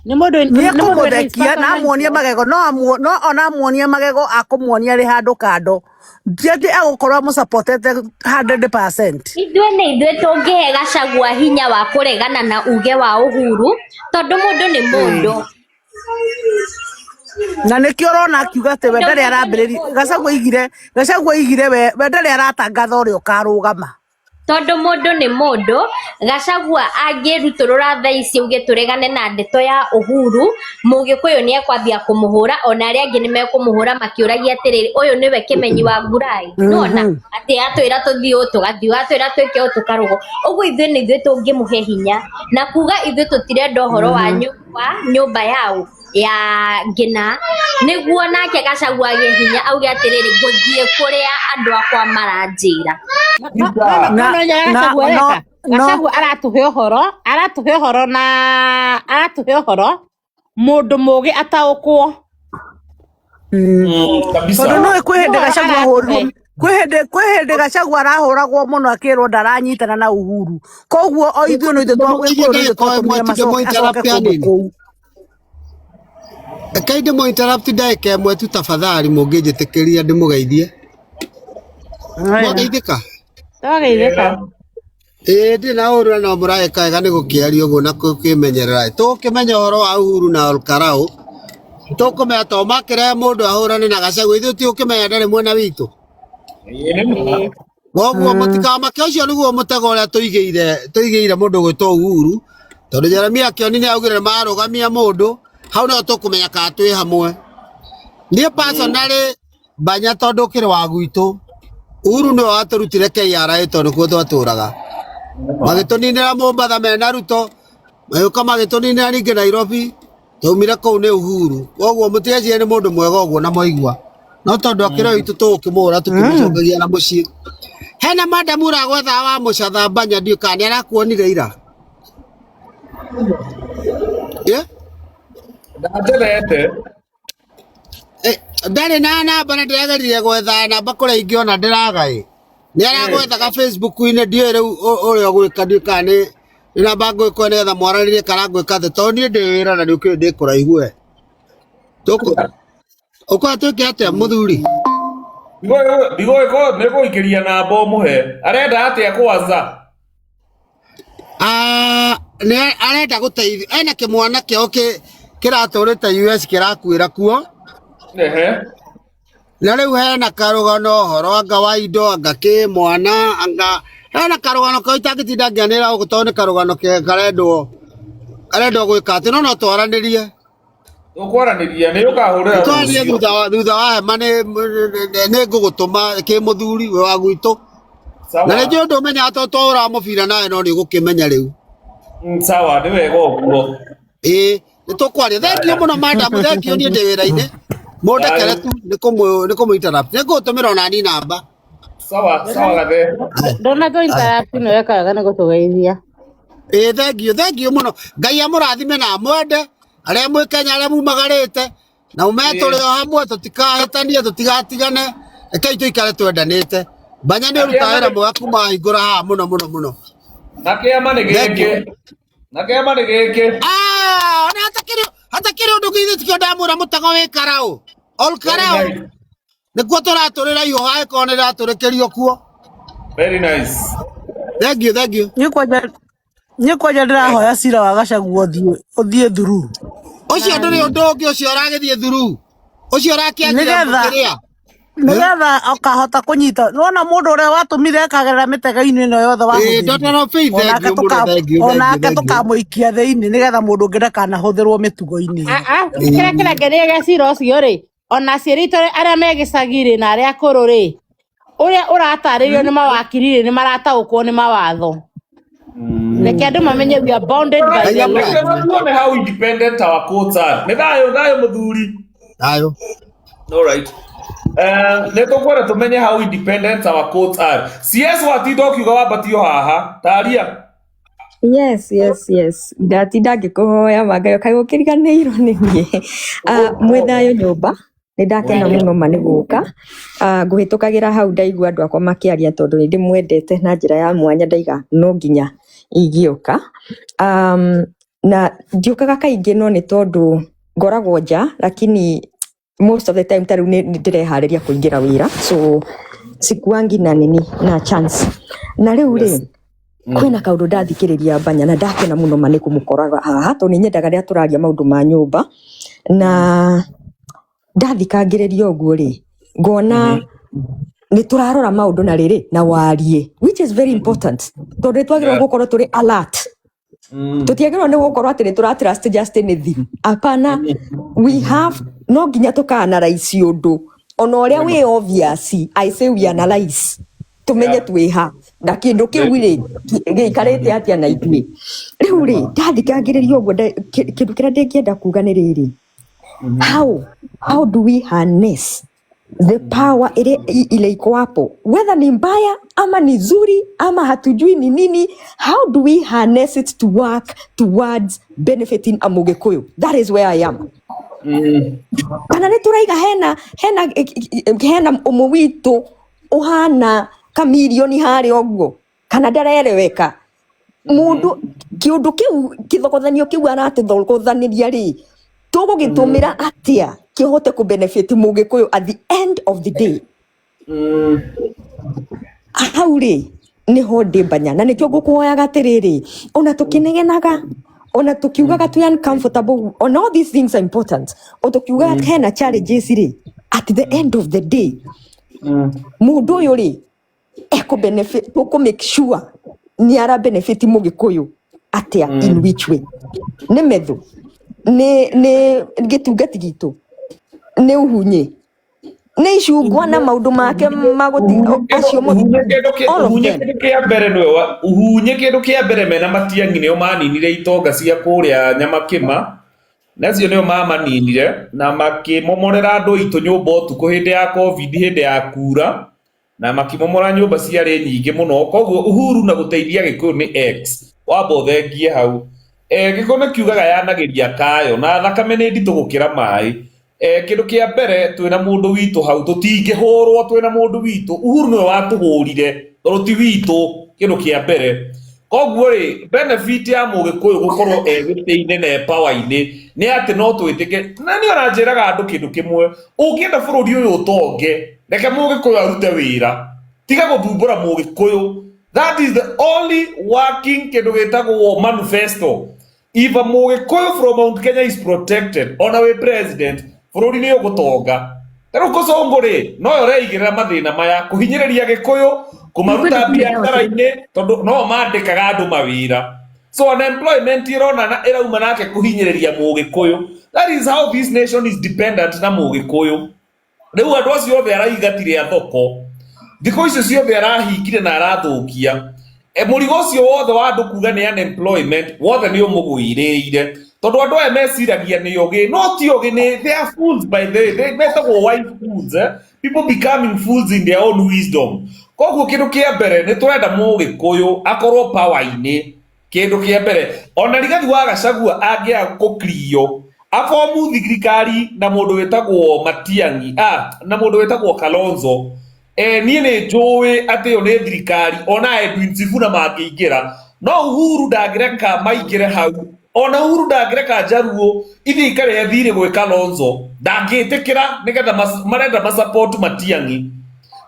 Nĩ mũndũ Nĩ nĩ mũndũ wĩna ekũmũthekia na personal amuonie magego, no no ona amuonie magego akũmuonia arĩ handũ kando, ti atĩ agũkorwo amũsupportete 100%. Ithuĩ nĩ ithuĩ tũngĩhe Gachagua hinya wa kũregana na uge wa Uhuru, tondũ mũndũ nĩ mũndũ. Na nĩkĩo ũrona akiuga atĩ we Tondũ ndarĩ mũndũ nĩ arambĩrĩria. mũndũ. Gachagua oigire, Gachagua oigire we ndarĩ aratangatha ũrĩa ũkarũgama. Tondũ mũndũ nĩ mũndũ, Gachagua angĩrutũrũra thaa ici auge tũregane na ndeto ya Uhuru, Mũgĩkũyũ nĩ ekwambia kũmũhũra, ona arĩa angĩ nĩ mekũmũhũra makĩũragia atĩrĩrĩ, ũyũ nĩwe Kĩmenyi wa Ngurai. Nĩwona? Atĩ atwĩra tũthiĩ ũũ tũgathiĩ ũũ, atwĩra twĩke ũũ tũkarũgwo. Ũguo ithuĩ nĩ ithuĩ tũngĩmũhe hinya na kuga ithuĩ tũtirenda ũhoro wa nyũmba yao ya ngina, nĩguo nake Gachagua agĩe hinya auge atĩrĩrĩ, ngũthiĩ kũrĩa andũ akwa maranjĩra. No no Na no na Gachagua no areka. no Gachagua aratũhe ũhoro, aratũhe ũhoro na aratũhe ũhoro mũndũ mũgĩ ataũkwo. Kabisa. Tondũ nĩũĩ kwĩ Nĩ hĩndĩ ũhoro Gachagua ahũrirwo, aratũhe. kwĩ hĩndĩ Gachagua arahũragwo mũno akĩrwo ndaranyitana na Uhuru, koguo o ithuĩ no ithuĩ Ndĩmũkirie Gĩkũyũ no ithuĩ ndagĩka ĩmwe twatũmire tu ndĩmũ acoke interrupt kũndũ hanini. kũu. Rekei ndĩmũ interrupt ndagĩka ĩmwe tu tafadhali, mũngĩnjĩtĩkĩria ndĩmũgeithie. Mwageithĩka? Twageithĩka. Ĩĩ ndirĩ na ũru na no mũragĩka wega nĩ gũkĩaria ũguo na gũkĩmenyerera. Tũgũkĩmenya ũhoro wa Uhuru na Olkarau, tũkũmenya to makĩrehe mũndũ ahũrane na Gachagua, ithuĩ tiũkĩmenya ndarĩ mwena witũ. Koguo mũtikamake, ũcio nĩguo mũtego ũrĩa tũigĩire mũndũ gwĩtwo Uhuru, tondũ Jeremia Kĩoni nĩ augire marũgamia mũndũ hau no tũkũmenya kana twĩ hamwe. Niĩ personally Banya tondũ ũkĩrĩ wa gwitũ, Uhuru nĩwe watũrutire KRA tondũ nĩkuo twatũraga, magĩtũninĩra Mombatha mena Ruto, magĩũka magĩtũninĩra ningĩ Nairobi, twaumire kũu nĩ Uhuru. Koguo mũtigecirie nĩ mũndũ mwega ũguo na mwaigua, no tondũ akĩrĩ witũ tũgũkĩmũhũra tũkĩmũcokagia na mũciĩ. Hena madamu ũragwethaga wa mũcatha Banya, ndiũĩ kana nĩ arakuonire ira. Yeah? Ndanjethete. Ndarĩ na namba na ndĩrageririe gwetha namba kũrĩa ingĩona ndĩraga ĩ. Nĩ aragwethaga Facebook-inĩ, ndiũĩ rĩu ũrĩa ũgwĩka, ndiũĩ kana nĩ namba ngwĩkwo nĩgetha mwaranĩrie kana ngwĩka atĩa, tondũ niĩ ndĩ wĩra na nĩ ũkĩũĩ ndĩ kũraihu we. Ũkwenda twĩke atĩa mũthuri? Ndigũĩ nĩ gũikĩria namba ũmũhe. Arenda atĩa kwanza? Ah, nĩ arenda gũteithio, ena kĩmwana kĩao kĩratũrĩte US kĩrakuĩra kuo. Ehe. Na rĩu hena karũgano ũhoro anga wa indo anga kĩ mwana anga hena karũgano kau itangĩtinda ngĩanĩrĩra gũkũ tondũ nĩ karũgano karendwo karendwo gwĩka atĩ no no twaranĩrie. Tũkwaranĩria nĩ ũkahũrĩra Twaranĩrie rũciũ. thutha wa hema nĩ ngũgũtũma kĩ mũthuri we wa gwitũ. Sawa. Na nĩ njũĩ ndũmenyaga tondũ twahũraga mũbira nawe no nĩ ũgũkĩmenya rĩu. Sawa, nĩ wega ũguo. Ĩĩ nĩ tũkwaria. Thank you mũno madam, thank you, niĩ ndĩ wĩra-inĩ. Mũndekere tu nĩ kũmũ interrupt. Nĩ ngũgũtũmĩra ona ni namba. Sawa sawa gathe. Ndona tå interrupt nä weka wega nä gå tå geithia. Ĩ thengiũ, thengiũ mũno. Ngai amũrathime na amwende arĩa mwĩ Kenya, arĩa mumagarĩte na mumenye tũrĩ o hamwe, tũtikahĩtanie, tũtigatigane, rekei tũikare twendanĩte. Banya nĩ ũrutaga wĩra mwega kuma wahingũra haha mũno mũno mũno. Na kĩama nĩ Thengiũ. gĩkĩ. Na kĩama nĩ gĩkĩ. Ah, ona hatakĩrĩ hatakĩrĩ ũndũ githĩ tikĩo ndamwĩra mũtego wĩ karaũ. Ol Very karaũ nice. nĩkuo tũratũrĩra ihũha ĩkorwo nĩ rĩratũrĩkĩrio kuo. Very nice. Thengiũ, thengiũ. Niĩ kwanja ndĩrahoya cira wa Gachagua ũthiĩ through. Ũcio ndũrĩ ũndũ ũngĩ, ũcio ũragĩthiĩ through. Ũcio ũrakĩanjire Nĩgetha kĩrĩa. nĩgetha ũkahota kũnyita nĩwona mũndũ ũrĩa watũmire akagerera mĩtego-inĩ ĩno yothe Ĩ wahũthĩrire Daughter of Faith, onake thengiũ mũno, thengiũ, thengiũ, onake thengiũ. tũkamũikia thĩinĩ nĩgetha mũndũ ũngĩ ndakanahũthĩrwo mĩtugo-inĩ ĩyo. Kä rä a kä rangenia gä a cira å cio rä ona aciari aitũ arĩa me gĩcagi rĩ na arĩa akũrũ rĩ ũrĩa ũratarĩrio nĩ mawakiri rĩ nĩ marataũkwo nĩ mawatho. Reke andũ mamenye we are bounded by Ngai the law. Reke amũrathime. tuone how independent our courts are. Nĩ thayũ thayũ mũthuri. Thayũ. All right. Nĩ tũkwenda tũmenye how independent our courts are. CS watinda ũkiuga wambatio haha. Taria. Yes, yes, yes. Ndatinda ngĩkũhoya Wangai kaĩ ũkĩriganĩirwo nĩ niĩ. Mwĩ thayũ nyũmba nĩ ndakena mũno ma nĩ gũka. Ngũhĩtũkagĩra hau ndaigua andũ akwa makĩaria tondũ nĩ ndĩmwendete na njĩra ya mwanya ndaiga no nginya ingĩũka. Na ndiũkaga kaingĩ no nĩ tondũ ngoragwo nja lakini most of the time ta rĩu nĩ ndĩreharĩria kũingĩra wĩra, so sikuangi na nini na chance. Na rĩu rĩ kwĩna kaũndũ ndathikĩrĩria Banya na ndakena mũno ma nĩ kũmũkoraga haha tondũ nĩ nyendaga rĩrĩa tũraria maũndũ ma nyũmba na ndathikangĩrĩria ũguo rĩ ngona nĩ tũrarora maũndũ na rĩrĩ na wariĩ, which is very important tondũ nĩ twagĩrĩirwo gũkorwo tũrĩ alert. Tũtiagĩrĩirwo nĩ gũkorwo atĩ nĩ tũra trust just anything, hapana. We have no nginya tũka analyze ũndũ ona ũrĩa wĩ obvious. I say we analyze tũmenye twĩha na kĩndũ kĩu rĩ gĩikarĩte atĩa na ithuĩ. Rĩu rĩ ndathikangĩrĩria ũguo kĩndũ kĩrĩa ndĩngĩenda kuga nĩ rĩrĩ, how do we harness the power ile ile iko hapo, whether ni mbaya ama ni nzuri ama hatujui ni nini, how do we harness it to work towards benefiting a Mũgĩkũyũ? That is where I am. Kana nĩ tũraiga hena hena hena ũmwe witũ ũhana kamirioni harĩa ũguo kana ndarereweka mũndũ kĩũndũ kĩu kĩthogothanio kĩu aratũthogothanĩria rĩ tũgũgĩtũmĩra atĩa kĩhote kũ benefit Mũgĩkũyũ at the end of the day? Hau rĩ nĩho ndĩ Banya na nĩkĩo ngũkũhoyaga atĩrĩrĩ, ona tũkĩnegenaga ona tũkiugaga twĩ uncomfortable on all these things are important, o tũkiugaga hena challenges rĩ, at the end of the day mũndũ ũyũ rĩ ekũ benefit, tũkũ make sure nĩ ara benefit Mũgĩkũyũ atĩa, in which way? Nĩ methu nĩ gĩtungati gitũ, nĩ ũhunyĩ, nĩ icungwa na maũndũ make magũti acio Uhunye kĩndũ kĩ- all of uhunye them. kĩndũ kĩa mbere nĩwe uhunye kĩndũ kĩa mbere mena Matiang'i nĩo maninire itonga cia kũrĩa Nyamakĩma, na acio nĩo mamaninire na makĩmomorera andũ aitũ nyũmba ũtukũ hĩndĩ ya Covid, hĩndĩ ya kura, na makĩmomora nyũmba ciarĩ nyingĩ mũno. Koguo Uhuru na gũteithia Gĩkũyũ nĩ X wamba ũthengie hau. Gĩkũyũ nĩ kiugaga yanagĩria kayo na thakame nĩ nditũ gũkĩra maĩ. Kĩndũ kĩa mbere twĩna mũndũ witũ hau tũtingĩhũrwo, twĩna mũndũ witũ. Uhuru nĩwe watũhũrire tondũ ti witũ, kĩndũ kĩa mbere. Koguo rĩ benefit ya Mũgĩkũyũ gũkorwo e gĩtĩ-inĩ na e power-inĩ nĩ atĩ no twĩtĩke na nĩ oranjĩraga andũ kĩndũ kĩmwe, ũngĩenda bũrũri ũyũ ũtonge reke Mũgĩkũyũ arute wĩra, tiga gũthumbũra Mũgĩkũyũ. That is the only working kĩndũ gĩtagwo manifesto. If a Mũgĩkũyũ from Mount Kenya is protected ona wĩ president, bũrũri nĩ ũgũtonga. Ta rĩu kũcũngũ rĩ noyo ũreigĩrĩra mathĩna maya kũhinyĩrĩria Gĩkũyũ, kũmaruta biacara-inĩ tondũ no mandĩkaga andũ mawĩra. So unemployment ĩrona na ĩrauma nake kũhinyĩrĩria Mũgĩkũyũ. That is how this nation is dependent na Mũgĩkũyũ. Rĩu andũ acio othe araiga tirĩ a thoko, thikũ icio ciothe arahingire na arathũkia. Mũrigo ũcio wothe wa andũ kuga nĩ unemployment wothe nĩ ũmũgũirĩire tondũ andũ aya meciragia nĩ ogĩ no ti ogĩ, nĩ they are fools by the way. They metagwo wise fools, eh? People becoming fools in their own wisdom. Koguo kĩndũ kĩa mbere nĩ tũrenda mũgĩkũyũ akorwo power-inĩ. Kĩndũ kĩa mbere ona Rigathi wa Gachagua angĩaga gũkrio abomu thirikari na mũndũ wĩtagwo Matiang'i na mũndũ wĩtagwo Kalonzo, niĩ nĩ njũĩ atĩ ĩyo nĩ thirikari ona Edwin Sifuna mangĩingĩra, no Uhuru ndangĩreka maingĩre hau. Ona Uhuru ndangĩreka Jaruo ithiĩ ikarĩhe thirĩ gwĩ Kalonzo, ndangĩtĩkĩra nĩgetha marenda ma support Matiang'i.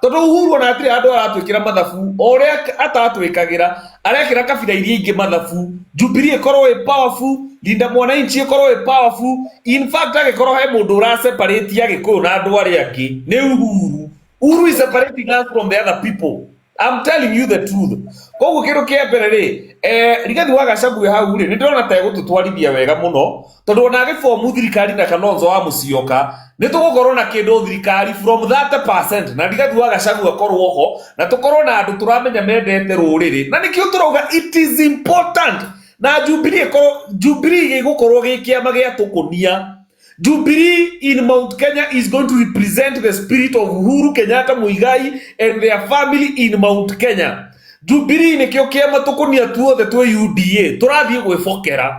Tondũ Uhuru ona hatirĩ handũ aratwĩkĩra mathabu, o ũrĩa atatwĩkagĩra arekĩra kabira iria ingĩ mathabu. Jubilee ĩkorwo ĩ powerful, Linda Mwananchi ĩkorwo ĩ powerful. In fact angĩkorwo he mũndũ ũra separate Agĩkũyũ na andũ arĩa angĩ nĩ Uhuru. Uhuru is separating us from the other people. I'm telling you the truth. Koguo kĩndũ kĩa mbere rĩ, Rigathi wa Gachagua hau rĩ, nĩ ndĩrona ta egũtũtwarithia wega mũno, tondũ ona agĩbomu thirikari na Kalonzo wa Musyoka, nĩ tũgũkorwo na kĩndũ thirikari from 30% na Rigathi wa Gachagua akorwo ho, na tũkorwo na andũ tũramenya mendete rũrĩrĩ. Na nĩkĩo tũrauga it is important. Na Jubilee ĩkorwo, Jubilee gĩgũkorwo gĩ kĩama gĩa tũkũnia. Jubilee in Mount Kenya is going to represent the spirit of Uhuru Kenyatta Muigai and their family in Mount Kenya. Jubilee nĩkĩo kĩama tũkũnia tuothe twĩ UDA tũrathiĩ gwĩbokera.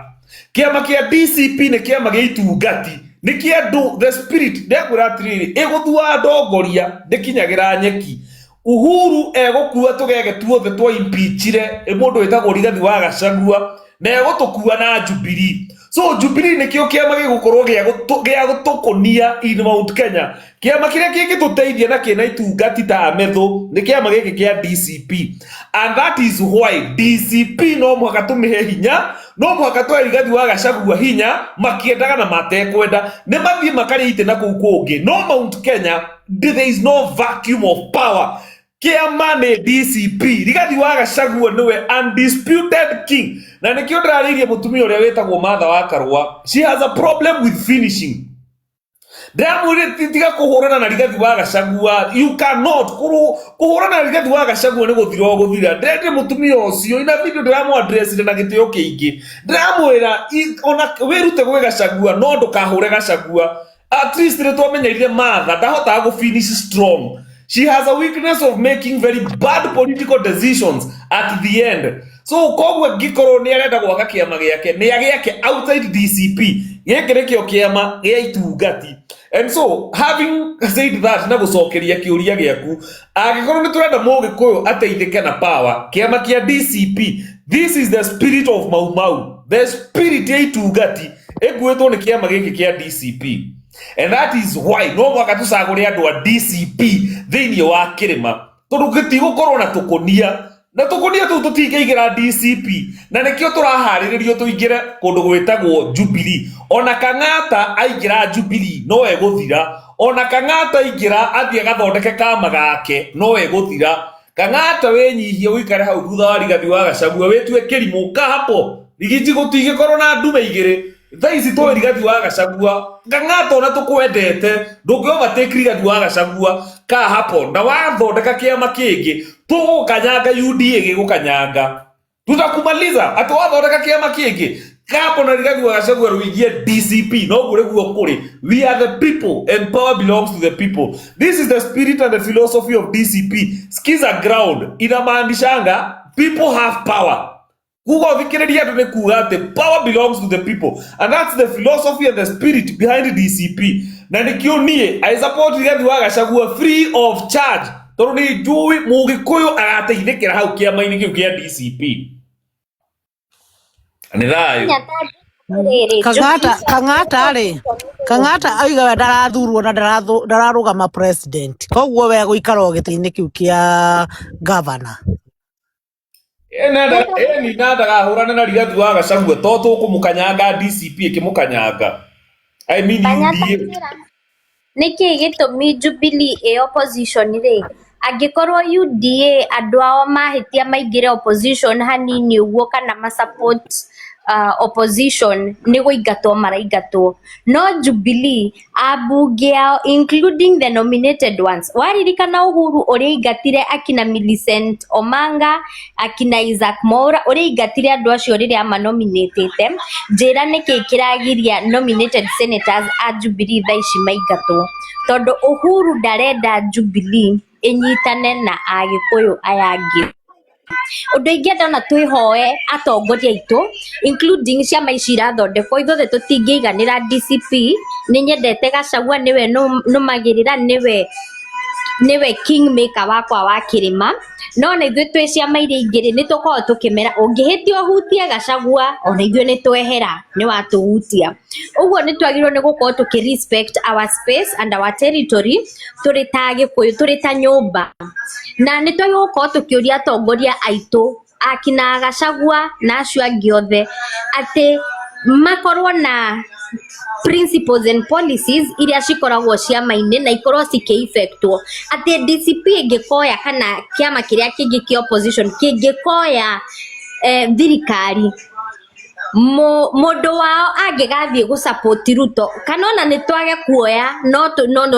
Kĩama kĩa DCP nĩ kĩama gĩa itungati, nĩ kĩa andũ the spirit. Ndĩrakwĩra atĩrĩrĩ, ĩgũthua ndongoria ndĩkinyagĩra nyeki. Uhuru egũkua tũgege tuothe twa impeachire mũndũ wĩtagwo Rigathi wa Gachagua na egũtũkua na Jubilee. So Jubilee nĩkĩo kĩama gĩgũkorwo gĩa gũtũkũnia in Mount Kenya. Kĩama kĩrĩa kĩngĩtũteithia na kĩna itungati ta Ametho nĩ kĩama gĩkĩ kĩa DCP. And that is why DCP no mũhaka tũmĩhe hinya, no mũhaka tũhe Rigathi wa Gachagua hinya makĩendaga na matekwenda. Nĩ mathiĩ makarĩa itĩ na kũu kũngĩ. No Mount Kenya there is no vacuum of power. Kĩama nĩ DCP. Rigathi wa Gachagua nĩwe undisputed king. Na nĩkĩo ndĩrarĩirie mũtumia ũrĩa wĩtagwo Martha wa Karua. She has a problem with finishing. Ndĩramwĩrire tiga kũhũrana na Rigathi wa Gachagua. You cannot kũhũrana na Rigathi wa Gachagua nĩ gũthira o gũthira. Ndĩrendire mũtumia ũcio ina video ndĩramũ-addressire na gĩtĩo kĩingĩ. Ndĩramwĩra ona wĩrute gwĩ Gachagua no ndũkahũre Gachagua. At least nĩ twamenyerire Martha ndahotaga gũ finish strong. She has a weakness of making very bad political decisions at the end. So koguo angĩkorwo nĩ arenda gwaka kĩama gĩake, nĩ agĩake outside DCP. Gĩkĩ nĩkĩo kĩama gĩa itungati. And so having said that, na gũcokeria kĩũria gĩaku, angĩkorwo nĩ tũrenda mũgĩkũyũ ateithĩke na power, kĩama kĩa DCP, this is the spirit of Mau Mau. The spirit ya itungati ĩkuĩtwo nĩ kĩama gĩkĩ kĩa DCP. And that is why no mũhaka tũcagũre andũ a DCP thĩinĩ wa kĩrĩma, tondũ gĩtigũkorwo na tũkũnia, na tũkũnia tũu tũtingĩingĩra DCP, na nĩkĩo tũraharĩrĩrio tũingĩre kũndũ gwĩtagwo Jubilee. Ona Kang'ata aingĩra Jubilee no egũthira, ona Kang'ata aingĩra athiĩ agathondeke kama gake no egũthira. Kang'ata wĩnyihie ũikare hau thutha wa Rigathi wa Gachagua wĩtue kĩrimũ ka hapo rigiji, gũtingĩkorwo na ndume igĩrĩ. Thaa ici tũĩ Rigathi wa Gachagua. Kang'ata ona tũkwendete ndũngĩ overtake Rigathi wa Gachagua ka hapo, na wathondeka kĩama kĩngĩ tũgũkanyanga UDA gĩgũkanyanga, tutakumaliza. Atĩ wathondeka kĩama kĩngĩ kapo na Rigathi wa Gachagua rũingie DCP, noguo nĩguo kũrĩ. We are the people and power belongs to the people. This is the spirit and the philosophy of DCP. Skiza ground inamaanishanga people have power. Kuga ũthikĩrĩria andũ nĩ kuga atĩ power belongs to the people, and that's the philosophy and the spirit behind DCP. Na nĩkĩo niĩ I support Rigathi wa Gachagua free of charge, tondũ nĩ njũĩ mũgĩkũyũ agateithĩkĩra hau kĩama-inĩ kĩu kĩa DCP. Nĩ thayũ. Kang'ata Kang'ata rĩ, Kang'ata oiga we ndarathurwo na ndararũgama president, koguo we gũikara o gĩtĩ-inĩ kĩu kĩa governor. Eni na ndagahũrane na Rigathi wa Gachagua to tũkũmũkanyanga DCP ĩkĩmũkanyanga, I mean Kanyata UDA. njĩra nĩkĩ gĩtũmi Jubilee ĩ opposition rĩ, angĩkorwo UDA andũ ao mahĩtia maingĩre opposition hanini ũguo kana ma support opposition nĩ gũingatwo maraingatwo, no Jubilee ambunge ao including the nominated ones, waririkana Uhuru ũrĩa aingatire akina Millicent Omanga, akina Isaac Mwaura, ũrĩa aingatire andũ acio rĩrĩa amanominatĩte, njĩra nĩkĩ kĩragiria nominated senators a Jubilee thaa ici maingatwo, tondũ Uhuru ndarenda Jubilee. ĩnyitane na Agĩkũyũ aya angĩ. Ũndũ ingĩenda ona twĩhoe atongoria aitũ including ciama ici irathondekwo, ithuothe tũtingĩiganĩra DCP. Nĩ nyendete Gachagua, nĩwe nũmagĩrĩra, nĩwe kingmaker wakwa wa kĩrĩma. No ona ithuĩ twĩ ciama iria ingĩ rĩ, nĩ tũkoragwo tũkĩmera ũngĩhĩtia ũhutie Gachagua, ona ithuĩ nĩ twehera, nĩ watũhutia. Ũguo nĩ twagĩrĩirwo nĩ gũkorwo tũkĩ respect our space and our territory tũrĩ ta Agĩkũyũ, tũrĩ ta nyũmba. Na nĩ twagĩrĩirwo gũkorwo tũkĩũria atongoria aitũ akina Gachagua na acio angĩ othe atĩ makorwo na principles and policies iria cikoragwo ciama-inĩ na ikorwo cikĩ-effectwo, atĩ DCP ĩngĩkoya kana kĩama kĩrĩa kĩngĩ kĩa opposition kĩngĩkoya thirikari, mũndũ wao angĩgathiĩ gũ support Ruto, kana ona nĩ twage kuoya, no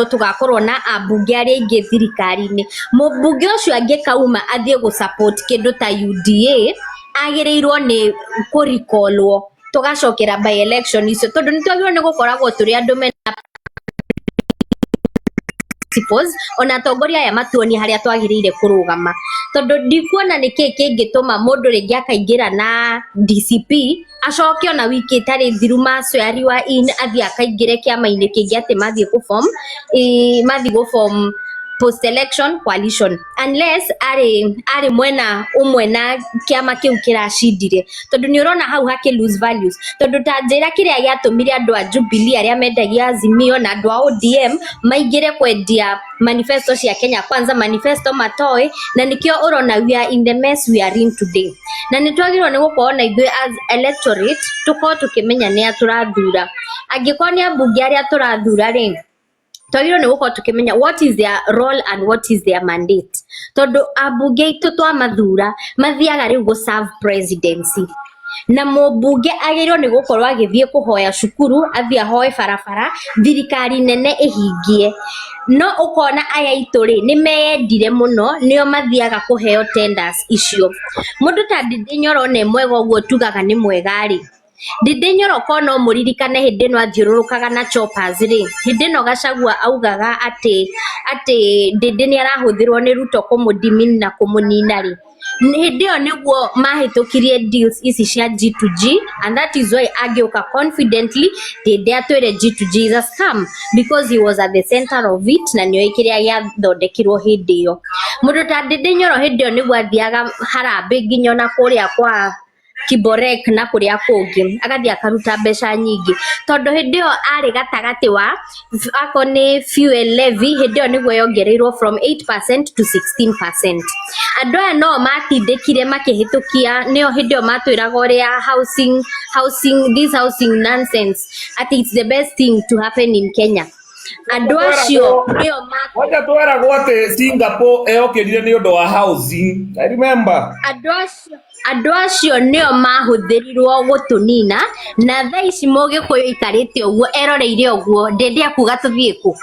tũgakorwo na ambunge arĩa aingĩ thirikari-inĩ, mũmbunge ũcio angĩkauma athiĩ gũ support kĩndũ ta UDA, agĩrĩirwo nĩ kũrikolwo, tũgacokera by election icio, tondũ nĩ twagĩrĩirwo nĩ gũkoragwo tũrĩ andũ mena principles. Ona atongoria aya matuonie harĩa twagĩrĩire kũrũgama, tondũ ndikuona nĩkĩ kĩngĩtũma mũndũ rĩngĩ akaingĩra na DCP, acoke ona wiki ĩtarĩ thiru macoyariwa in athiĩ akaingĩre kĩama-inĩ kĩngĩ, atĩ mathiĩ gũ-form mathiĩ gũ-form post election coalition, unless arĩ mwena ũmwe na kĩama kĩu kĩracindire, tondũ nĩ ũrona hau hakĩ lose values. Tondũ ta njĩra kĩrĩa gĩatũmire andũ a Jubilee arĩa mendagia Azimio na andũ a ODM maingĩre kwendia manifesto cia Kenya Kwanza, manifesto matoĩ, na nĩkĩo ũrona we are in the mess we are in today. Na nĩ twagĩrĩirwo nĩ gũkorwo na ithuĩ as electorate tũkorwo tũkĩmenya nĩa tũrathura. Angĩkorwo nĩ ambunge arĩa tũrathura rĩ, twagĩrĩirwo nĩ gũkorwo tũkĩmenya what is their role and what is their mandate, tondũ ambunge aitũ twamathura mathiaga rĩu gũ serve presidency, na mũmbunge agĩrĩirwo nĩ gũkorwo agĩthiĩ kũhoya cukuru, athiĩ ahoe barabara, thirikari nene ĩhingie. No ũkona aya aitũ rĩ, nĩ meyendire mũno, nĩo mathiaga kũheo tenders icio. Mũndũ ta Ndindi Nyoro, ona e mwega ũguo tugaga nĩ mwega rĩ, Ndindi Nyoro ko no mũririkane hĩndĩ ĩno athiũrũrũkaga na choppers rĩ, hĩndĩ ĩno Gachagua augaga atĩ Ndindi nĩ arahũthĩrwo nĩ Ruto kũmũ-demean na kũmũnina rĩ, hĩndĩ ĩyo nĩguo mahĩtũkirie deals ici cia G2G, and that is why angĩũka confidently Ndindi atwĩre G2G is a scam, because he was at the center of it na nĩoĩ kĩrĩa gĩathondekirwo hĩndĩ ĩyo. Mũndũ ta Ndindi Nyoro hĩndĩ ĩyo nĩguo athiaga harambĩ nginya ona kũrĩa kwa Kiborek na kũrĩa kũngĩ, agathiĩ akaruta mbeca nyingĩ, tondũ hĩndĩ ĩyo arĩ gatagatĩ wa akorwo nĩ fuel levy, hĩndĩ ĩyo nĩguo yongereirwo from 8% to 16%. Andũ aya no matindĩkire makĩhĩtũkia, nĩo hĩndĩ ĩyo matwĩraga ũrĩa housing, this housing nonsense, atĩ it's the best thing to happen in Kenya. Andũ acio nĩo ma Kwanja tweragwo atĩ Singapore yokĩrire nĩ ũndũ wa housing. I remember. Andũ acio nĩo mahũthĩrirwo gũtũnina, na thaa ici mũgĩkũyũ aikarĩte ũguo eroreire ũguo, ndĩndĩ akuga tũthiĩ kũ,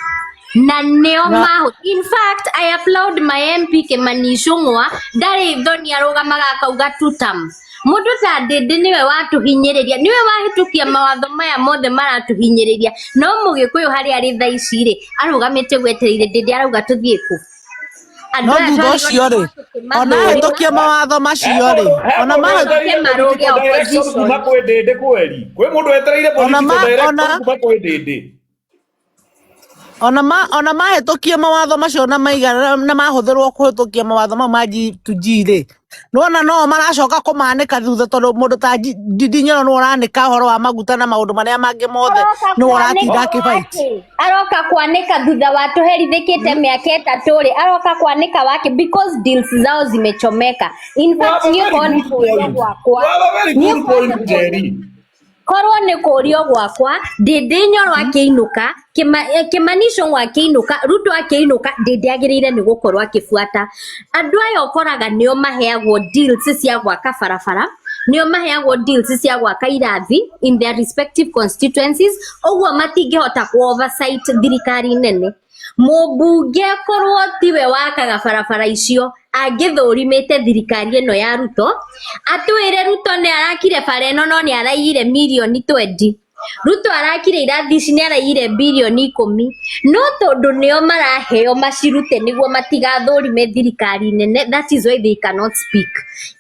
na nĩo Na mahũ. In fact, I applaud my MP Kimani Ichung'wa, ndarĩ thoni, arũgamaga akauga tutam. Mũndũ ta Ndĩndĩ nĩwe watũhinyĩrĩria, nĩwe wahĩtũkia mawatho maya mothe maratũhinyĩrĩria, no mũgĩkũyũ harĩa arĩ thaa ici rĩ, arũgamĩte ũguo etereire Ndĩndĩ arauga tũthiĩ kũ. Andũ No aya thutha twagĩrĩirwo ũcio nĩ rĩ, ona gũkorwo ahĩtũkia mawatho macio rĩ, He ona mũndũ ma wetereire maruge political direction opposition. kuma kwĩ Ndĩndĩ kweri. Kwĩ mũndũ wetereire ona political ma direction ona kuma kwĩ Ndĩndĩ. ona mahĩtũkie mawatho macio na maigana na mahũthĩrwo kũhĩtũkia mawatho mau ma G2G rĩ, nĩwona no maracoka kũmanĩka thutha, tondũ mũndũ ta Ndindi Nyoro nĩwe ũranĩka ũhoro wa maguta na maũndũ marĩa mangĩ mothe, Aroka nĩwe ũratinda kwanĩka akĩfight. wake, aroka kwanĩka thutha wa tũherithĩkĩte mĩaka 3 rĩ, aroka kwanĩka wake because deals zao zimechomeka. In You fact, have a niĩ very korwo nĩ good kũrio point. gwakwa, You have a very niĩ good korwo nĩ point, Jerry. Korwo nĩ kũrio gwakwa, Ndindi Nyoro akĩinũka, Kimani Ichung'wa akĩinũka, Ruto akĩinũka, Ndindi agĩrĩire nĩ gũkorwo akĩbuata. Andũ aya ũkoraga nĩo maheagwo deals cia gwaka barabara, nĩo maheagwo deals cia gwaka irathi in their respective constituencies, ũguo matingĩhota ku oversight thirikari nene. Mũmbunge korwo tiwe wakaga barabara icio, angĩthũrimĩte thirikari ĩno ya Ruto, atwĩre Ruto nĩ arakire bara ĩno no nĩ araiyire mirioni 20. Ruto arakire irathi ici nĩ araiyire birioni 10, no tondũ nĩo maraheo macirute nĩguo matigathũrime thirikari nene, that is why they cannot speak.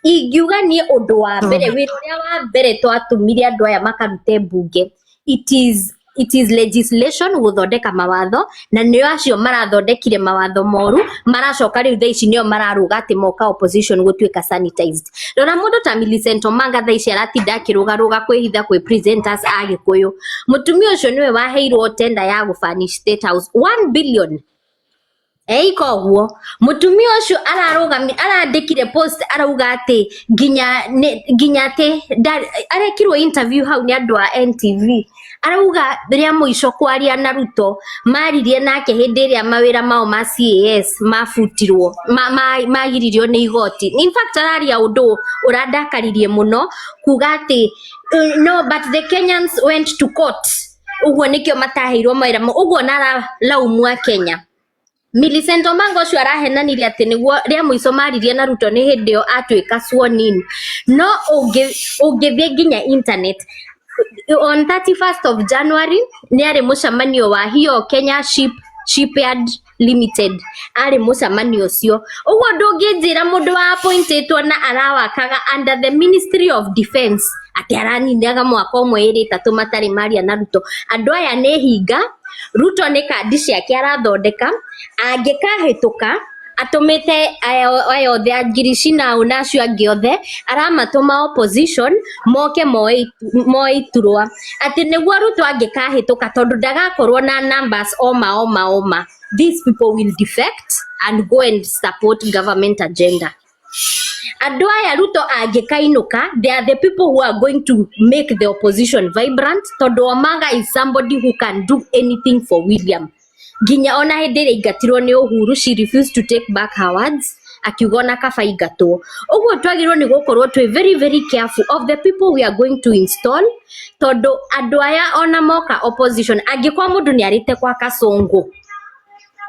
Ingiuga niĩ ũndũ wa mbere, wĩra ũrĩa wa mbere twatũmire andũ aya makarute mbunge, it is legislation, gũthondeka mawatho, na nĩo acio marathondekire mawatho moru, maracoka rĩu thaa ici nĩo mararuga atĩ moka opposition gũtuĩka sanitized. Rora mũndũ ta Millicent Omanga, thaa ici aratinda akĩrũgarũga kwĩhitha kwĩ presenters a Gĩkũyũ. Mũtumia ũcio nĩwe waheirwo tender ya gũfurnish State House, 1 billion eika ũguo. Mũtumia ũcio ararũgami arandĩkire post, arauga atĩ nginya atĩ arekirwo interview hau nĩ andũ a NTV, arauga rĩa mũico kwaria na Ruto maririe nake hĩndĩ ĩrĩa mawĩra mao ma CAS mabutirwo, magiririo nĩ igoti. In fact, araria ũndũ ũrandakaririe mũno, kuga atĩ no, but the Kenyans went to court, ũguo nĩkĩo mataheirwo mawĩra ũguo, naralaumu a Kenya. Millicent Omanga ũcio arahenanirie atĩ nĩguo rĩa mũico maririe na Ruto nĩ hĩndĩ ĩyo atuĩka sworn in. No ũngĩthiĩ nginya internet, on 31st of January nĩ arĩ mũcemanio wa hiyo Kenya Shipyard Limited, arĩ mũcemanio ũcio. Ũguo ndũngĩnjĩra mũndũ wa appointĩtwo na arawakaga under the Ministry of Defence atĩ araninaga mwaka ũmwe, ĩrĩ, ĩtatũ matarĩ maria na Ruto. Andũ aya nĩ hinga. Ruto nĩ kandi ciake arathondeka, angĩkahĩtũka atũmĩte aya othe a Ngirici nao na acio angĩ othe aramatũma opposition moke moe iturwa, atĩ nĩguo Ruto angĩkahĩtũka, tondũ ndagakorwo na numbers oma oma oma, these people will defect and go and support government agenda. Andũ aya Ruto angĩkainũka, they are the people who are going to make the opposition vibrant, tondũ Omanga is somebody who can do anything for William. Nginya ona hĩndĩ ĩrĩa aingatirwo nĩ Uhuru, she refused to take back her words, akiuga ona kaba aingatwo. Ũguo twagĩrĩirwo nĩ gũkorwo twĩ very very careful of the people we are going to install, tondũ andũ aya ona moka opposition, angĩkorwo mũndũ nĩ arĩte kwa Kasongo,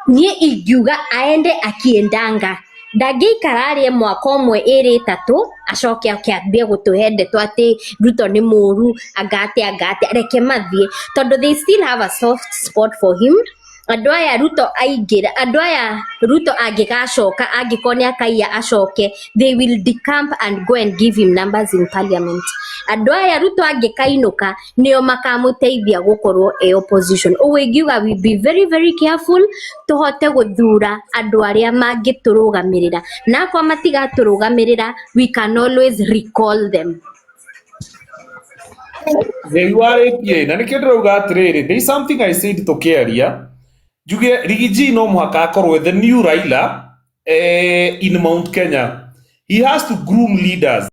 niĩ ingiuga aende akiendanga, ndangĩikara arĩe mwaka ũmwe, ĩrĩ, ĩtatũ, acoke akĩambie gũtũhe ndeto atĩ Ruto nĩ mũru, anga atĩa, anga atĩa. Reke mathiĩ, tondũ they still have a soft spot for him. Andũ aya Ruto aingĩra, andũ aya Ruto angĩgacoka, angĩkorwo nĩ akaiya acoke, they will decamp and go and give him numbers in parliament. Andũ aya Ruto angĩkainũka, nĩo makamũteithia gũkorwo e opposition. Ũguo ingiuga we be very very careful, tũhote gũthura andũ arĩa mangĩtũrũgamĩrĩra, na akorwo matigatũrũgamĩrĩra, we can always recall them. Ngai warĩtie na nĩkĩo ndĩrauga atĩrĩrĩ, there is something I said tũkĩaria, njuge Riggy G no mũhaka akorwo the new Raila in Mount Kenya. He has to groom leaders.